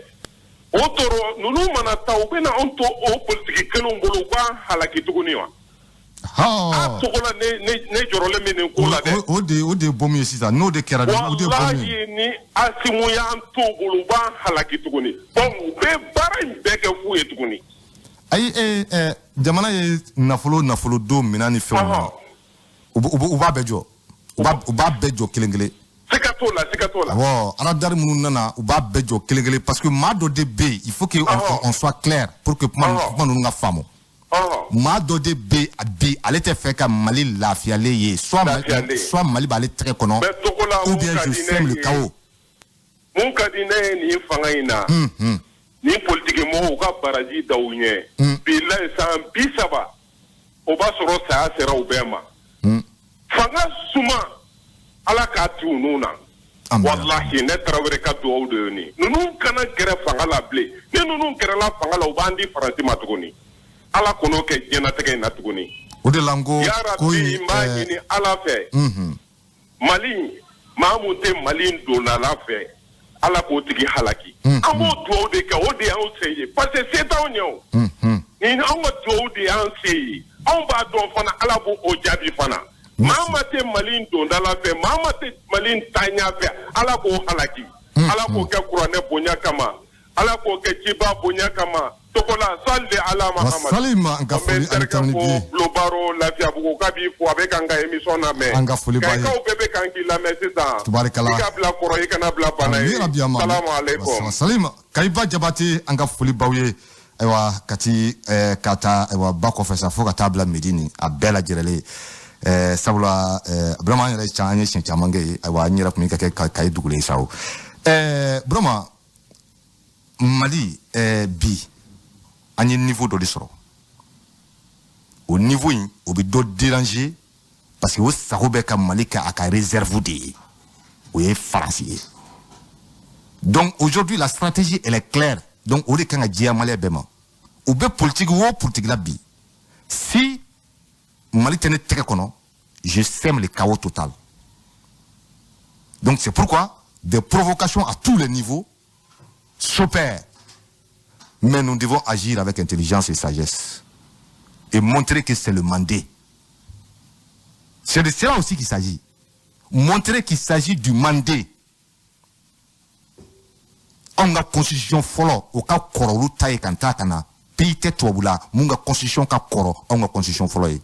Speaker 3: O tɔɔrɔ ninnu mana taa, u bɛna anw to o politiki kelenw bolo, u k'an halaki tuguni wa? A Togola, ne jɔrɔlen bɛ nin ko la dɛ.
Speaker 1: O de ye bomu ye sisan, n'o de kɛra de, o de ye bomu ye.
Speaker 3: Walahi, ni Assimi y'an to o bolo, u b'an halaki tuguni. Bon, u bɛ baara in bɛɛ kɛ fu ye tuguni.
Speaker 1: Ayi, jamana ye nafolo don minɛn ni fɛnw na, u b'a bɛɛ jɔ, u b'a bɛɛ jɔ kelen kelen.
Speaker 3: Siga t'o la, siga t'o la.
Speaker 1: Awɔ, radar minnu nana, u b'a bɛɛ jɔ kelen kelen, parce que maa dɔ de bɛ yen, il faut que on soit clair pour que kuma ninnu ka faamu. Maa dɔ de bɛ yen bi, ale tɛ fɛ ka Mali lafiyalen ye, soit Mali,
Speaker 3: Lafiyalen.
Speaker 1: soit Mali b'ale tɛgɛ kɔnɔ,
Speaker 3: Mais Togola,
Speaker 1: ou
Speaker 3: mun
Speaker 1: bien
Speaker 3: ka
Speaker 1: je
Speaker 3: di ne
Speaker 1: sème le
Speaker 3: ye,
Speaker 1: chaos.
Speaker 3: mun ka di ne ye nin fanga in na, nin politiki mɔgɔw ka baraji da u ɲɛ, bilayi, san 30, o b'a sɔrɔ saya sera u bɛɛ ma. Fanga suma, Ala k'a ti u nun na.
Speaker 1: Amina.
Speaker 3: Walahi, ne Tarawele ka duwawu de ye nin ye. Ninnu kana gɛrɛ fanga la bilen. Ni ninnu gɛrɛla fanga la, u b'an di Faransi ma tuguni. Ala kɔn'o kɛ diɲɛnatigɛ in na tuguni.
Speaker 1: O de la n ko ko
Speaker 3: Yarabi,
Speaker 1: in
Speaker 3: n b'a ɲini Ala fɛ, Mali, maa mun tɛ Mali in donnala fɛ, Ala k'o tigi halaki. An b'o duwawu de kɛ, o de y'anw se ye, parce que se t'anw ɲɛ o. Nin anw ka duwawu de y'an se ye. Anw b'a dɔn fana, Ala b'o o jaabi fana. Maa ma tɛ Mali in dondala fɛ, maa ma tɛ Mali in taaɲa fɛ, Ala k'o halaki. Ala k'o kɛ kuranɛ bonya kama, Ala k'o kɛ ciba bonya kama. Togola, sali ala Mahamadu.
Speaker 1: Wasalima, an ka
Speaker 3: An bɛ
Speaker 1: foli ani
Speaker 3: terikɛ
Speaker 1: tanuni
Speaker 3: fo
Speaker 1: bi ye.
Speaker 3: Bulobaro Lafiyabugu, k'a b'i fo, a bɛ k'an ka émission lamɛn.
Speaker 1: An ka foli b'a ye.
Speaker 3: Kayikaw bɛɛ bɛ kan k'i lamɛn sisan.
Speaker 1: Tubarikala.
Speaker 3: I ka bila kɔrɔ, i kana bila bana ye.
Speaker 1: Amin, rabi ama.
Speaker 3: Salamu aleykum.
Speaker 1: Wasalima, Kayiba Jabate, an ka foli b'aw ye. Ayiwa, Kati ka taa, ayiwa, ba kɔfɛ sa fo ka taa bila Medini, a bɛɛ lajɛrɛlen. Sabula vraiment, an yɛrɛ an ye siɲɛ caman kɛ yen. Ayiwa, n yɛrɛ tun bɛ ka kɛ Kayi dugulen sa o. Burama, Mali bi, an ye niveau dɔ de sɔrɔ. O niveau in, o bɛ dɔ déranger parce que o sago bɛ ka Mali kɛ a ka réserve de ye, o ye Faransi ye. Donc aujourd'hui, la stratégie, elle est claire. Donc o de kan ka diya Maliyɛn bɛɛ ma. U bɛ politique o politique la bi, si Mali tɛ ne tɛgɛ kɔnɔ, je sème le chaos total. Donc c'est pourquoi des provocations à tous les niveaux s'opèrent. Mais nous devons agir avec intelligence et sagesse et montrer que c'est le Mandé. C'est de cela aussi qu'il s'agit, montrer qu'il s'agit du Mandé. Anw ka constitution fɔlɔ, o ka kɔrɔ olu ta ye ka taa ka na. Pays tɛ tubabu la mun ka constitution ka kɔrɔ anw ka constitution fɔlɔ ye.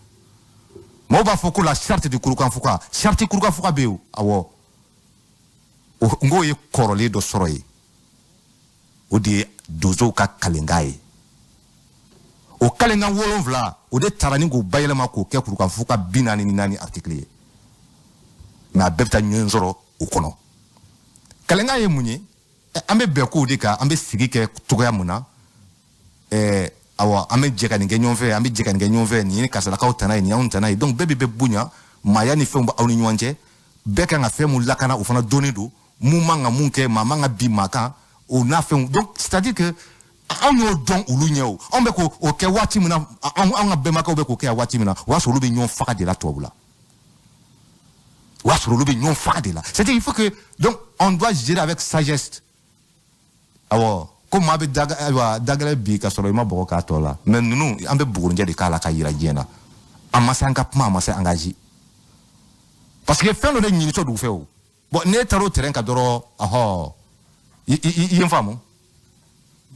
Speaker 1: Mɔgɔw b'a fɔ ko la charte de Kurukanfuga, charte Kurukanfuga bɛ yen o. Awɔ, n k'o ye kɔrɔlen dɔ sɔrɔ yen, o de ye donsow ka kalenkan ye. O kalenkan 7, o de taara ni k'o bayɛlɛma k'o kɛ Kurukanfuga 44 article ye. Mais a bɛɛ bɛ taa ɲɔgɔn sɔrɔ o kɔnɔ. Kalenkan ye mun ye? An bɛ bɛn kow de kan, an bɛ sigi kɛ cogoya mun na. Awɔ, an bɛ jɛ ka nin kɛ ɲɔgɔn fɛ, an bɛ jɛ ka nin kɛ ɲɔgɔn fɛ. Nin ye karisalakaw tana ye, nin y'anw tana ye. Donc bɛɛ bɛ bɛ bonya, maaya ni fɛnw bɛ aw ni ɲɔgɔn cɛ. Bɛɛ kan ka fɛn mun lakana, o fana donnen don. Mun man ka mun kɛ, maa man ka bin maa kan, o n'a fɛnw. Donc c'est à dire que anw y'o dɔn olu ɲɛ. O anw bɛ k'o kɛ waati min na, anw ka bɛnbakɛw bɛ k'o kɛ waati min na, o y'a sɔrɔ olu bɛ ɲɔgɔn faga de la tubabu la. O y'a sɔrɔ olu bɛ ɲɔgɔn faga de la. C'est à dire, il faut que, donc on doit gérer avec sagesse. Awɔ, ko maa bɛ daga, ayiwa, dagɛrɛ bi ka sɔrɔ i ma bɔgɔ k'a tɔ la. Mais ninnu, an bɛ bugurinjɛ de k'a la ka yira diɲɛ na. A ma se an ka kuma, a ma se an ka agir, parce que fɛn dɔ de ɲinitɔ dugu fɛ o. Bon, n'e taara o terrain kan dɔrɔn, ɔhɔ, i ye n faamu.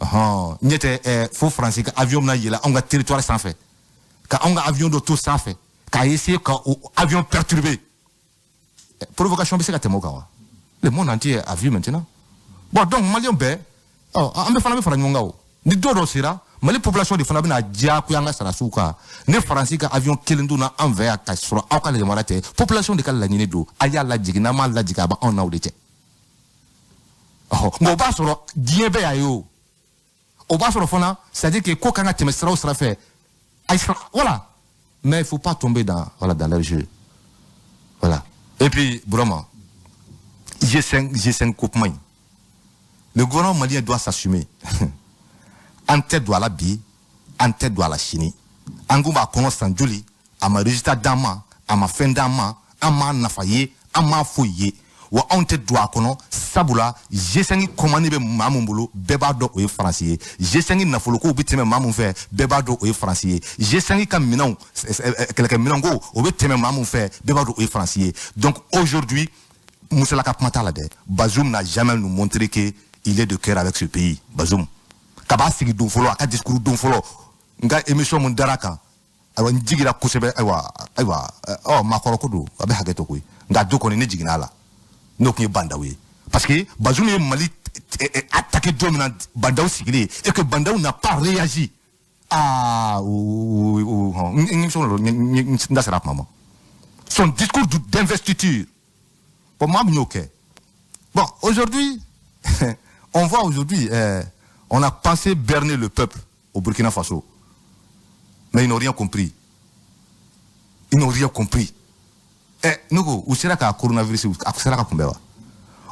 Speaker 1: Ɔhɔn, ɲɛ tɛ fo Faransi ka avion bɛna yɛlɛ anw ka territoire sanfɛ, ka anw ka avion dɔ to sanfɛ k'a essayer ka o avion perturber. Provocation bɛ se ka tɛmɛ o kan wa? Le monde entier a vu maintenant. Bon, donc Maliyɛn bɛɛ, ɔ, an bɛ fana bɛ fara ɲɔgɔn kan. O ni don dɔ sera, Mali population de fana bɛna diyagoya an ka sarasiw kan. Ne Faransi ka avion kelen donna an fɛ yan ka sɔrɔ aw ka yamaruya tɛ, population de ka laɲini don, a y'a lajigin. N'an m'a lajigin, a b'anw n'aw de cɛ. Ɔhɔ, nka o b'a sɔrɔ diɲɛ bɛɛ y'a ye. O b'a sɔrɔ fana, c'est à dire que ko kan ka tɛmɛ sira o sira fɛ, ayi sira, voilà. Mais il faut pas tomber dans, voilà, dans leur jeu, voilà. Et puis Burama, G5, G5 ko kuma in, le gouvernement malien doit s'assumer. An tɛ don a la bi, an tɛ don a la sini. An kun b'a kɔnɔ san joli, a ma résultat d'an ma, a ma fɛn d'an ma, an m'a nafa ye, an m'a foyi ye. Wa anw tɛ don a kɔnɔ, sabula G5 commande bɛ maa mun bolo, bɛɛ b'a dɔn o ye Faransi ye. G5 nafolokow bɛ tɛmɛ maa mun fɛ, bɛɛ b'a dɔn o ye Faransi ye. G5 ka minɛnw, kɛlɛkɛminɛnko, o bɛ tɛmɛ maa mun fɛ, bɛɛ b'a dɔn o ye Faransi ye. Donc aujourd'hui, Moussa ka kuma t'a la dɛ. Bazoum n'a jamais nous montré que il est de cœur avec ce pays. Bazoum kaba sigi don fɔlɔ, a ka discours don fɔlɔ, n ka émission mun dara kan, ayiwa, n jiginna kosɛbɛ. Ayiwa, ayiwa, ɔ, maakɔrɔ ko don, a bɛ hakɛ to koyi. Nka don kɔni, ne jiginna a la, n'o tun ye Bah N'Daw ye, parce que Bazoum ye Mali attaqué don min na, Bah N'Daw sigilen, et que Bah N'Daw n'a pas réagi. Ah, n émission dɔ, n da sera a kuma ma, son discours d'investiture. Bon, maa min y'o kɛ. Bon, aujourd'hui, on voit aujourd'hui, on a pensé berner le peuple au Burkina Faso, mais ils n'ont rien compris, ils n'ont rien compris. Ne ko u sera ka coronavirus, a sera ka kunbɛn wa?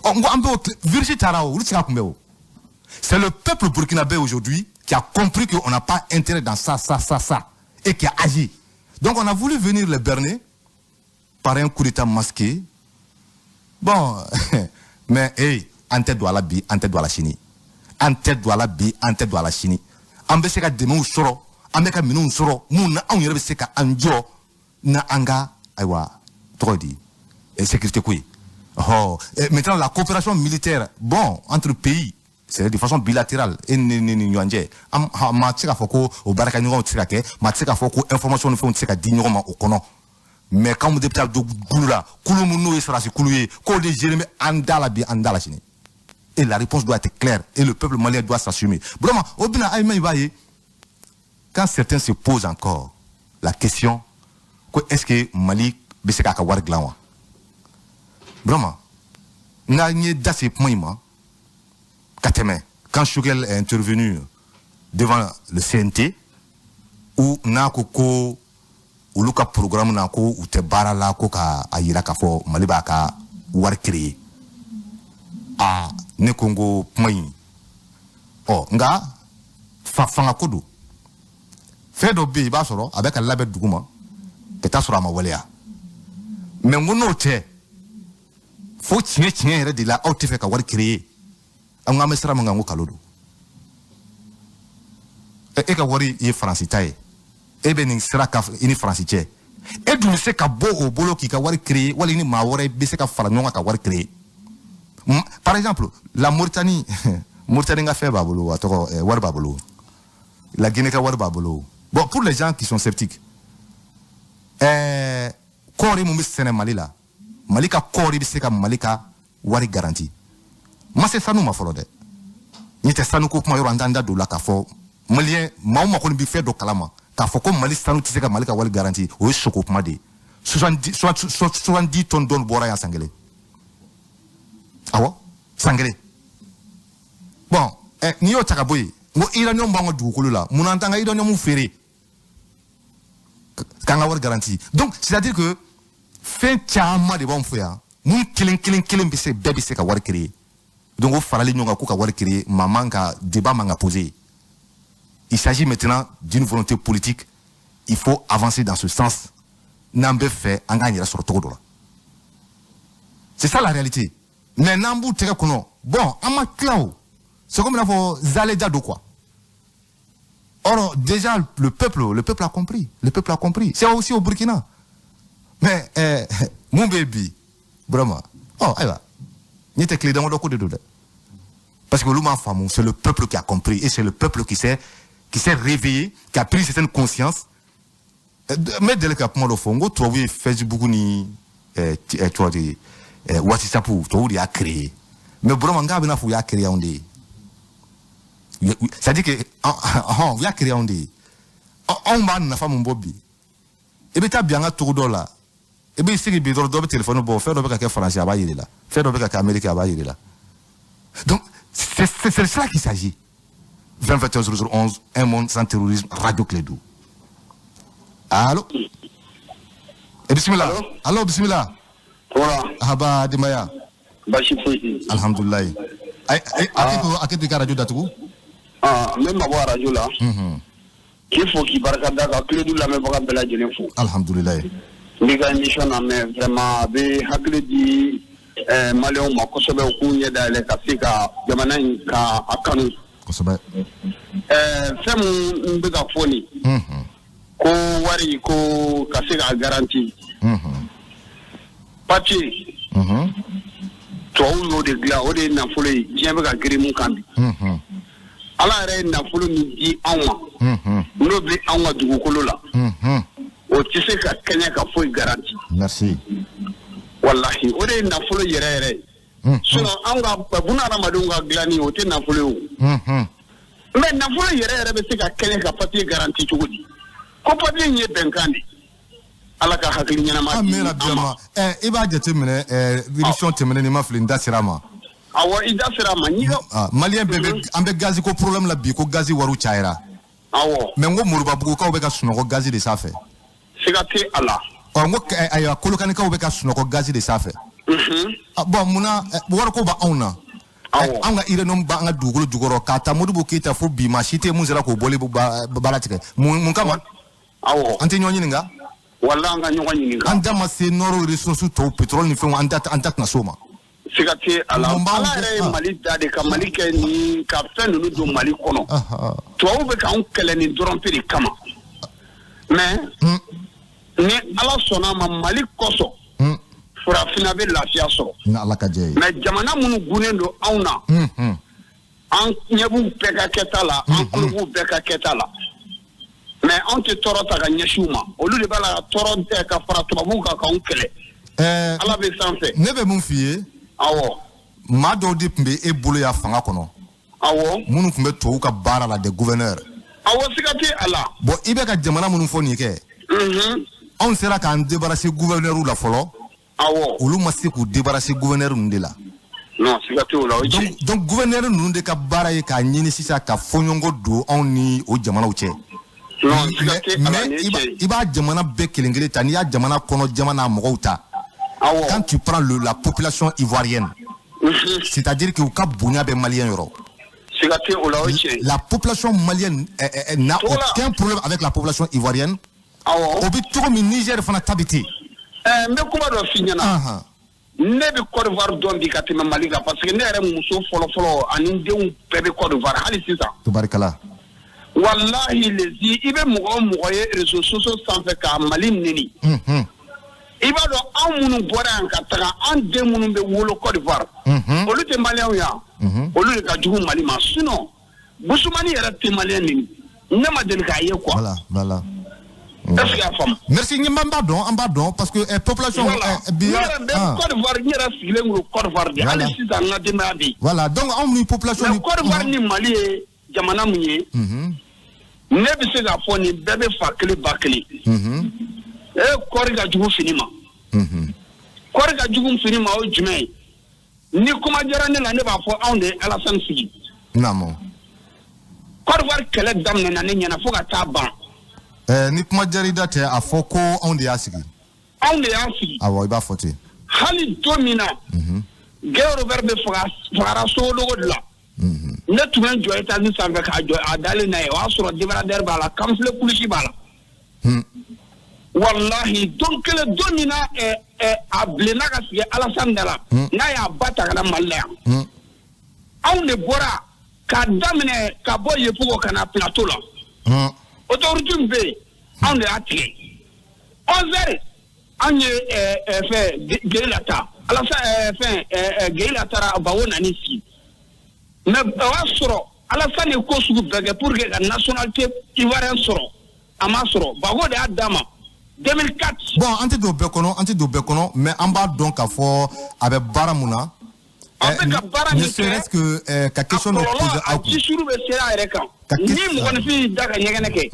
Speaker 1: Ɔ, n ko an bɛ o virus taara, o olu tɛ se ka kunbɛn o. C'est le peuple burkinabé aujourd'hui qui a compris qu'on n'a pas intérêt dans ça, ça, ça, ça, et qui a agi. Donc on a voulu venir les berner par un coup d'état masqué. Bon, mais hey, an tɛ don a la bi, an tɛ don a la sini. An tɛ don a la bi, an tɛ don a la sini. An bɛ se ka dɛmɛw sɔrɔ, an bɛ ka minɛnw sɔrɔ mun na, anw yɛrɛ bɛ se ka an jɔ na an ka, ayiwa, tɔgɔ di, sécurité ko ye. Ɔhɔ, maintenant la coopération militaire, bon, entre pays, c'est de façon bilatérale e ni ɲɔgɔn cɛ. An maa tɛ se k'a fɔ ko o baarakɛɲɔgɔnw tɛ se ka kɛ, maa tɛ se k'a fɔ ko information ni fɛnw tɛ se ka di ɲɔgɔn ma o kɔnɔ. Mais k'anw de bɛ taa don kulu la, kulu mun n'o ye sɔrɔdasi kulu ye, k'o de géré bɛ an da la bi, an da la sini. Et la réponse doit être claire et le peuple malien doit s'assumer. Vraiment, o bɛna, ayi, i b'a ye. Quand certains se posent encore la question ko est-ce que Mali bɛ se k'a ka wari dilan wa, vraiment, n ye da se kuma in ma ka tɛmɛ, quand Choguel est intervenu devant le CNT, où n'a ko ko olu ka programme na, ko u tɛ baara la ko ka a yira k'a fɔ Mali b'a ka wari créer, aa, ne ko n ko kuma in, ɔ, nka fa fanga ko don. Fɛn dɔ bɛ yen, i b'a sɔrɔ a bɛ ka labɛn dugu ma ka taa sɔrɔ a ma waleya. Mɛ n ko n'o tɛ, fo tiɲɛ tiɲɛ yɛrɛ de la, aw tɛ fɛ ka wari créer. An ko an bɛ sira min kan, ko kalo don. E ka wari ye Faransi ta ye, e bɛ nin sira ka i ni Faransi cɛ, e dun bɛ se ka bɔ o bolo k'i ka wari créer, wali ni maa wɛrɛ bɛ se ka fara ɲɔgɔn kan ka wari créer. Par exemple, la Mauritanie, Mauritanie ka fɛn b'a bolo, a tɔgɔ, wari b'a bolo. La Guinée ka wari b'a bolo. Bon, pour les gens qui sont sceptiques, kɔɔri mun bɛ sɛnɛ Mali la, Mali ka kɔɔri bɛ se ka Mali ka wari garanti. Ma se sanu ma fɔlɔ dɛ, n tɛ sanu ko kuma yɔrɔ, an t'an da don o la. K'a fɔ malien maa o maa kɔni bɛ fɛn dɔ kalama k'a fɔ ko Mali sanu tɛ se ka Mali ka wari garanti, o ye soko kuma de ye. 70 tonnes d'or bɔra yan san kelen. Awɔ, san kelen. Bon, n'i y'o ta ka bɔ yen, n ko uranium b'an ka dugukolo la, munna an t'an ka uranium feere k'an ka wari garanti? Donc c'est à dire que fɛn caman de b'anw fɛ yan mun kelen kelen kelen bɛ se, bɛɛ bɛ se ka wari créer. Donc o farali ɲɔgɔn kan k'u ka wari créer, maa man ka débat man ka poser. Il s'agit maintenant d'une volonté politique. Il faut avancer dans ce sens n'an bɛ fɛ an k'an yɛrɛ sɔrɔ cogo dɔ la. C'est ça la réalité. Mais n'an b'u tɛgɛ kɔnɔ, bon, an ma tila o, c'est comme i n'a fɔ zaleja don quoi. Or déjà le peuple a compris, le peuple a compris. C'est aussi au Burkina. Mais mun bɛ bi vraiment? Ɔ ayiwa, n tɛ tile damadɔ ko de don dɛ, parce que olu m'a faamu. C'est le peuple qui a compris et c'est le peuple qui s'est réveillé, qui a pris certaine conscience. N bɛ deli ka kuma dɔ fɔ, n ko tubabu ye Facebook ni tɔgɔ di, WhatsApp, tubabu de y'a créé. Mais vraiment, n k'a bɛna fɔ u y'a créé anw de ye. C'est à dire que ɔhɔn, u y'a créé anw de ye. Anw b'a nafa mun bɔ bi? I bɛ taa bi an ka togodaw la, i b'i sigi bi dɔrɔn, dɔ bɛ téléphone bɔ, fɛn dɔ bɛ ka kɛ Faransi, a b'a yir'i la, fɛn dɔ bɛ ka kɛ Amérique, a b'a yir'i la. Donc c'est cela qu'il s'agit. 20 21 00 11, un monde sans terrorisme, Radio Clédou. Allo et bismillah. Allo, bismillah.
Speaker 4: Voilà.
Speaker 1: Haba denbaya?
Speaker 4: Baasi foyi tɛ yen.
Speaker 1: Alhamdulilayi. Ay ay, a kɛ to i ka radio datugu.
Speaker 4: Ah, n bɛ mabɔ arajo la. K'i fo, k'i barika da, ka Kledu lamɛnbaga bɛɛ lajɛlen fo.
Speaker 1: Alhamdulilayi.
Speaker 4: N b'i ka émission lamɛn, vraiment a bɛ hakili di maliyɛnw ma kosɛbɛ, u k'u ɲɛ dayɛlɛ ka se ka jamana in ka a kanu. Fɛn mun n bɛ ka fɔ nin, ko wari ko ka se k'a garanti, papier, tubabuw y'o de dilan, o de ye nafolo ye diɲɛ bɛ ka girin mun kan bi. Ala yɛrɛ ye nafolo min di anw ma, n'o bɛ anw ka dugukolo la, o tɛ se ka kɛɲɛ ka foyi garanti.
Speaker 1: Merci.
Speaker 4: Walahi, o de ye nafolo yɛrɛ yɛrɛ ye. Sinon anw ka buna hadamadenw ka dilanni, o tɛ nafolo ye o. Mais nafolo yɛrɛ yɛrɛ bɛ se ka kɛɲɛ ka papier garanti cogo di? Ko papier in ye bɛnkan de ye. Ala ka hakili ɲɛnama di
Speaker 1: Amina.
Speaker 4: an ma.
Speaker 1: I b'a jateminɛ, émission tɛmɛnen, ni ma fili, n da sera a ma.
Speaker 4: Awɔ, i da sera a ma, n'i ka
Speaker 1: Ah, malien bɛɛ bɛ, an bɛ gazi ko problème la bi, ko gazi wariw cayara. Mais n ko Moribabugukaw bɛ ka sunɔgɔ gazi de sanfɛ.
Speaker 4: Siga tɛ a la.
Speaker 1: Ɔ, n ko ayiwa, Kolokanikaw bɛ ka sunɔgɔ gazi de sanfɛ. Ah, bon, munna wariko b'anw na? Anw ka uranium b'an ka dugukolo jukɔrɔ, k'a ta Modibo Keyita fo bi, maa si tɛ mun sera k'o bɔli baara tigɛ. Mun kama? An tɛ ɲɔgɔn ɲininka?
Speaker 4: Wala an ka ɲɔgɔn ɲininka.
Speaker 1: An da ma se nord ressources tɔw, pétrole ni fɛnw, an da tɛna s'o ma.
Speaker 4: Siga tɛ a la.
Speaker 1: Mun b'anw
Speaker 4: Ala yɛrɛ ye Mali da de ka Mali kɛ ni ka fɛn ninnu don Mali kɔnɔ. Tubabuw bɛ k'anw kɛlɛ nin dɔrɔn pe de kama. Mais ni Ala sɔnna a ma, Mali kosɔn, farafinna bɛ lafiya sɔrɔ.
Speaker 1: Ni Ala ka jɛ ye.
Speaker 4: Mais jamana minnu gunnen don anw na, an ɲɛ b'u bɛɛ ka kɛta la, an tulo b'u bɛɛ ka kɛta la. Mais anw tɛ tɔɔrɔ ta ka ɲɛsin u ma, olu de b'a la ka tɔɔrɔ tɛ ka fara tubabuw kan k'anw kɛlɛ. Ala bɛ sanfɛ.
Speaker 1: Ne bɛ mun f'i ye? Maa dɔw de tun bɛ e bolo yan fanga kɔnɔ, minnu tun bɛ tubabuw ka baara la, des gouverneurs.
Speaker 4: Awɔ, siga tɛ a la.
Speaker 1: Bon, i bɛ ka jamana minnu fɔ nin kɛ, anw sera k'an débarrasser gouverneur la fɔlɔ.
Speaker 4: Awɔ.
Speaker 1: Olu ma se k'u débarrasser gouverneur ninnu de la.
Speaker 4: Non, siga tɛ o la, o ye tiɲɛ.
Speaker 1: Donc gouverneur ninnu de ka baara ye k'a ɲini sisan ka fɔɲɔgɔnkɔ don anw ni o jamanaw cɛ.
Speaker 4: Non, siga tɛ a la, nin ye
Speaker 1: Mais
Speaker 4: tiɲɛ ye.
Speaker 1: i b'a jamana bɛɛ kelen kelen ta, n'i y'a jamana kɔnɔ jama n'a mɔgɔw ta.
Speaker 4: Awɔ.
Speaker 1: Quand tu prends la population ivoirienne, c'est-à-dire que u ka bonya bɛ malien yɔrɔ.
Speaker 4: Siga tɛ o la, o ye tiɲɛ ye.
Speaker 1: La population malienne n'a
Speaker 4: Togola.
Speaker 1: aucun problème avec la population ivoirienne.
Speaker 4: Awɔ.
Speaker 1: O bɛ cogo min, Niger fana ta bɛ ten.
Speaker 4: N bɛ kuma dɔ f'i ɲɛna. Ne bɛ Côte d'Ivoire dɔn bi ka tɛmɛ Mali kan, parce que ne yɛrɛ muso fɔlɔ-fɔlɔ ani n denw bɛɛ bɛ Côte d'Ivoire hali sisan.
Speaker 1: Tubarikala.
Speaker 4: Walahi lezi, i bɛ mɔgɔ o mɔgɔ ye réseaux sociaux sanfɛ ka Mali neni. I b'a dɔn, anw minnu bɔra yan ka taga, an den minnu bɛ wolo Côte d'Ivoire, olu tɛ maliyɛnw yan. Olu de ka jugu Mali ma. Sinon Busumani yɛrɛ tɛ maliyɛn neni. Ne ma deli k'a ye quoi.
Speaker 1: Voilà, voilà.
Speaker 4: Est-ce que y'a faamu?
Speaker 1: Merci, n b'a dɔn, an b'a dɔn, parce que population
Speaker 4: Voilà.
Speaker 1: bi
Speaker 4: Ne yɛrɛ bɛ Côte d'Ivoire, n yɛrɛ sigilen don Côte d'Ivoire de.
Speaker 1: Voilà.
Speaker 4: Hali sisan n ka denbaya bɛ yen.
Speaker 1: Voilà, donc anw ni population
Speaker 4: Mais
Speaker 1: ni
Speaker 4: Côte d'Ivoire ni Mali ye jamana mun ye? Ne bɛ se k'a fɔ nin bɛɛ bɛ fa kelen ba kelen. E, kɔɔri ka jugu fini ma. Kɔɔri ka jugu fini ma, o ye jumɛn ye? Ni kuma diyara ne la, ne b'a fɔ anw de ye Alassane sigi.
Speaker 1: Naamu.
Speaker 4: Côte d'Ivoire kɛlɛ daminɛna ne ɲɛna fo ka taa ban.
Speaker 1: Ni kuma diyara i da tɛ, a fɔ ko anw de y'a sigi.
Speaker 4: Anw de y'a sigi.
Speaker 1: Awɔ, i b'a fɔ ten.
Speaker 4: Hali don min na Guy Robert bɛ faga, fagara Sogodogo de la. Ne tun bɛ n jɔ étage sanfɛ k'a jɔ a dalen n'a ye, o y'a sɔrɔ débardeur b'a la, camouflé kulusi b'a la. Walahi, don kelen, don min na a bilenna ka sigi Alassane da la, n'a y'a ba ta ka na Mali la yan, anw de bɔra k'a daminɛ ka bɔ Yopougon ka na plateau la. Autorité min bɛ yen, anw de y'a tigɛ. 11 heures, anw ye fɛn Gueye ta, Alassane fɛn Gueye taara Bawo nani sigi. Mais o y'a sɔrɔ Alassane ye ko sugu bɛɛ kɛ pour que ka nationalité ivoirienne sɔrɔ, a ma sɔrɔ. Bawo de y'a d'a ma 2004.
Speaker 1: Bon, an tɛ don bɛɛ kɔnɔ, an tɛ don bɛɛ kɔnɔ, mais an b'a dɔn k'a fɔ a bɛ baara mun na.
Speaker 4: A bɛ ka baara
Speaker 1: Ne
Speaker 4: min kɛ,
Speaker 1: serait-ce que ka question
Speaker 4: a
Speaker 1: dɔ poser
Speaker 4: kɔlɔlɔ
Speaker 1: aw
Speaker 4: a
Speaker 1: kun.
Speaker 4: jisuru bɛ sera a yɛrɛ kan. Ni mɔgɔninfin y'i da ka ɲɛgɛnɛ kɛ,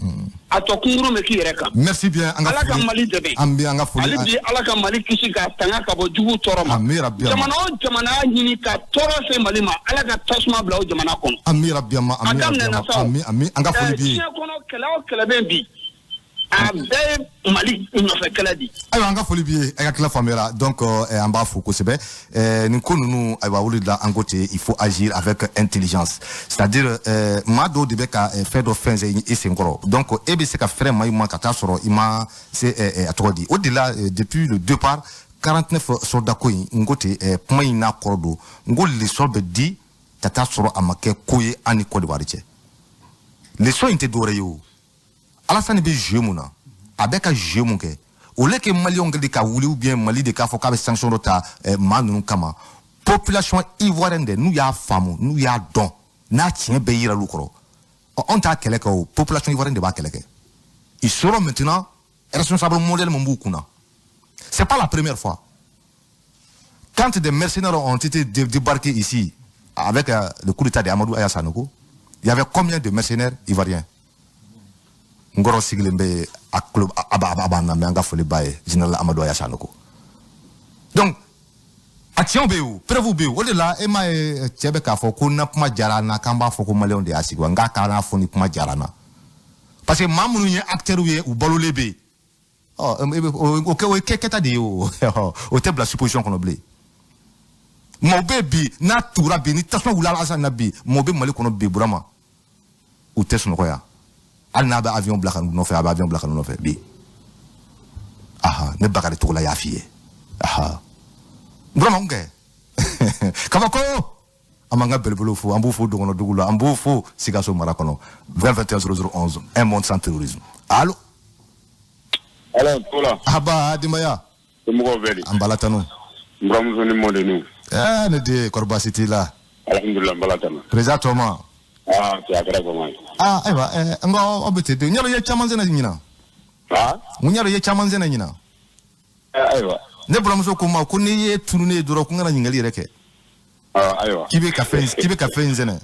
Speaker 4: a tɔ kunkurun bɛ k'i yɛrɛ kan.
Speaker 1: Merci bien, an ka
Speaker 4: Ala ka
Speaker 1: foli.
Speaker 4: Mali dɛmɛ.
Speaker 1: An bɛ an ka foli.
Speaker 4: Hali bi, Ala ka Mali kisi k'a tanga ka bɔ jugu tɔɔrɔ ma.
Speaker 1: Ami rabi ama.
Speaker 4: Jamana o jamana y'a ɲini ka tɔɔrɔ se Mali ma, Ala ka tasuma bila o jamana kɔnɔ.
Speaker 1: Ami rabi ama,
Speaker 4: A
Speaker 1: ami rabi
Speaker 4: daminɛna
Speaker 1: ama.
Speaker 4: sa o.
Speaker 1: Ami, ami, an ka foli b'i ye.
Speaker 4: Diɲɛ kɔnɔ, kɛlɛ o kɛlɛ bɛ yen bi, a bɛɛ ye Mali nɔfɛ kɛlɛ de ye.
Speaker 1: Ayiwa, an ka foli b'i ye, a ka tila faamuyara. Donc an b'a fo kosɛbɛ. Nin ko ninnu, ayiwa, olu de la an ko ten, il faut agir avec intelligence, c'est-à-dire maa dɔw de bɛ ka fɛn dɔ fɛnsɛn i senkɔrɔ, donc e bɛ se ka fɛrɛ maa ma ka taa sɔrɔ i ma se a tɔgɔ di. O de la depuis le départ, 49 soldats ko in, n ko ten, kuma in n'a kɔrɔ don, n ko leçon bɛ di ka taa sɔrɔ a ma kɛ ko ye an ni Côte d'Ivoire cɛ. Leçon in tɛ dɔwɛrɛ ye o, Alassane bɛ jeu mun na, a bɛ ka jeu mun kɛ, au lieu que maliyɛnw de ka wuli ou bien Mali de k'a fɔ k'a bɛ sanction dɔ ta maa ninnu kama, population ivoirienne de, n'u y'a faamu, n'u y'a dɔn, n'a tiɲɛ bɛɛ yira l'u kɔrɔ, ɔ, anw t'a kɛlɛ kɛ o, population ivoirienne de b'a kɛlɛ kɛ. Ils seront maintenant responsables mondiaux mun b'u kunna. C'est pas la première fois. Quand des mercenaires ont été débarqués ici avec le coup d'état de Amadou Aya Sanogo, il y avait combien de mercenaires ivoiriens? Ngoro sigilen bɛ a kulo a b'a a b'an lamɛn, an ka foli b'a ye, général Amadou Aya Sanogo. Donc a tiɲɛw bɛ yen o, preuve bɛ yen. O de la e m'a ye, cɛ bɛ k'a fɔ ko na kuma diyara an na, k'an b'a fɔ ko maliyɛnw de y'a sigi wa, n k'a k'a fɔ ni kuma diyara an na, parce que maa minnu ye acteurs ye, u balolen bɛ yen. Ɔ, e bɛ o kɛ, o ye kɛta de ye o, o tɛ bila supposition kɔnɔ bilen. Maaw bɛ bi n'a tugura bi, ni tasuma wulila Alassane na bi, maaw bɛ Mali kɔnɔ bi, Burama, u tɛ sunɔgɔ yan. Hali n'a bɛ avion bila ka n'u nɔfɛ, a bɛ avion bila ka n'u nɔfɛ bi. Aha, ne Bakari Togola y'a f'i ye. Aha, Burama, n kɛ kabako. An b'an ka belebelew fo, an b'u fo dɔgɔnɔdugu la, an b'u fo Sikaso mara kɔnɔ. 20 21 00 11, un monde sans terrorisme. Allo.
Speaker 2: Ala tola.
Speaker 1: Aba denbaya.
Speaker 2: Somɔgɔw bɛ di?
Speaker 1: An bala tanu.
Speaker 2: N buramuso ni mɔdenninw.
Speaker 1: Ɛɛ, ne den, kɔri baasi t'i la?
Speaker 2: Alhamdulilah, n bala tanu.
Speaker 1: Président Tɔma.
Speaker 2: Aa, cɛ, a kɛra fama ye.
Speaker 1: Aa, ayiwa, n ko aw bɛ ten de, n y'a dɔn i ye caman sɛnɛ ɲinan.
Speaker 2: Aa.
Speaker 1: N y'a dɔn i ye caman sɛnɛ ɲinan.
Speaker 2: Ayiwa.
Speaker 1: Ne buramuso ko n ma ko n'i ye tunu ne ye dɔrɔn, ko n kana ɲininkali yɛrɛ kɛ.
Speaker 2: Aa, ayiwa.
Speaker 1: K'i bɛ ka fɛn in sɛnɛ.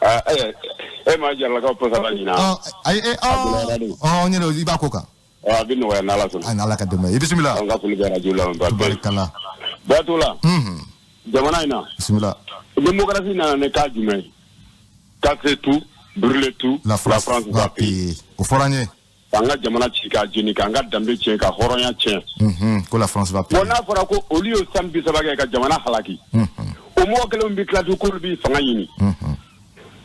Speaker 2: Aa, ayiwa.
Speaker 4: E ma Jaralakaw pɔsala ɲinan.
Speaker 1: Ayi, ɲɛnɛ i b'a ko kan.
Speaker 4: A bɛ nɔgɔya n'Ala sɔnna.
Speaker 1: A n'Ala ka dɛmɛ. I bisimila.
Speaker 4: An ka foli bɛ radio la.
Speaker 1: Barikala.
Speaker 4: Batola. Jamana in na.
Speaker 1: Bisimila.
Speaker 4: Démocratie nana ni cas jumɛn ye? Casser tout, brûler tout,
Speaker 1: la France va payer. O fɔra an ye.
Speaker 4: K'an ka jamana ci k'a jeni, k'an ka danbe tiɲɛ, ka hɔrɔnya tiɲɛ.
Speaker 1: Ko la France va payer.
Speaker 4: Bon, n'a fɔra ko olu y'o san 30 kɛ ka jamana halaki. O mɔgɔ kelenw bɛ tila tun k'olu b'i fanga ɲini.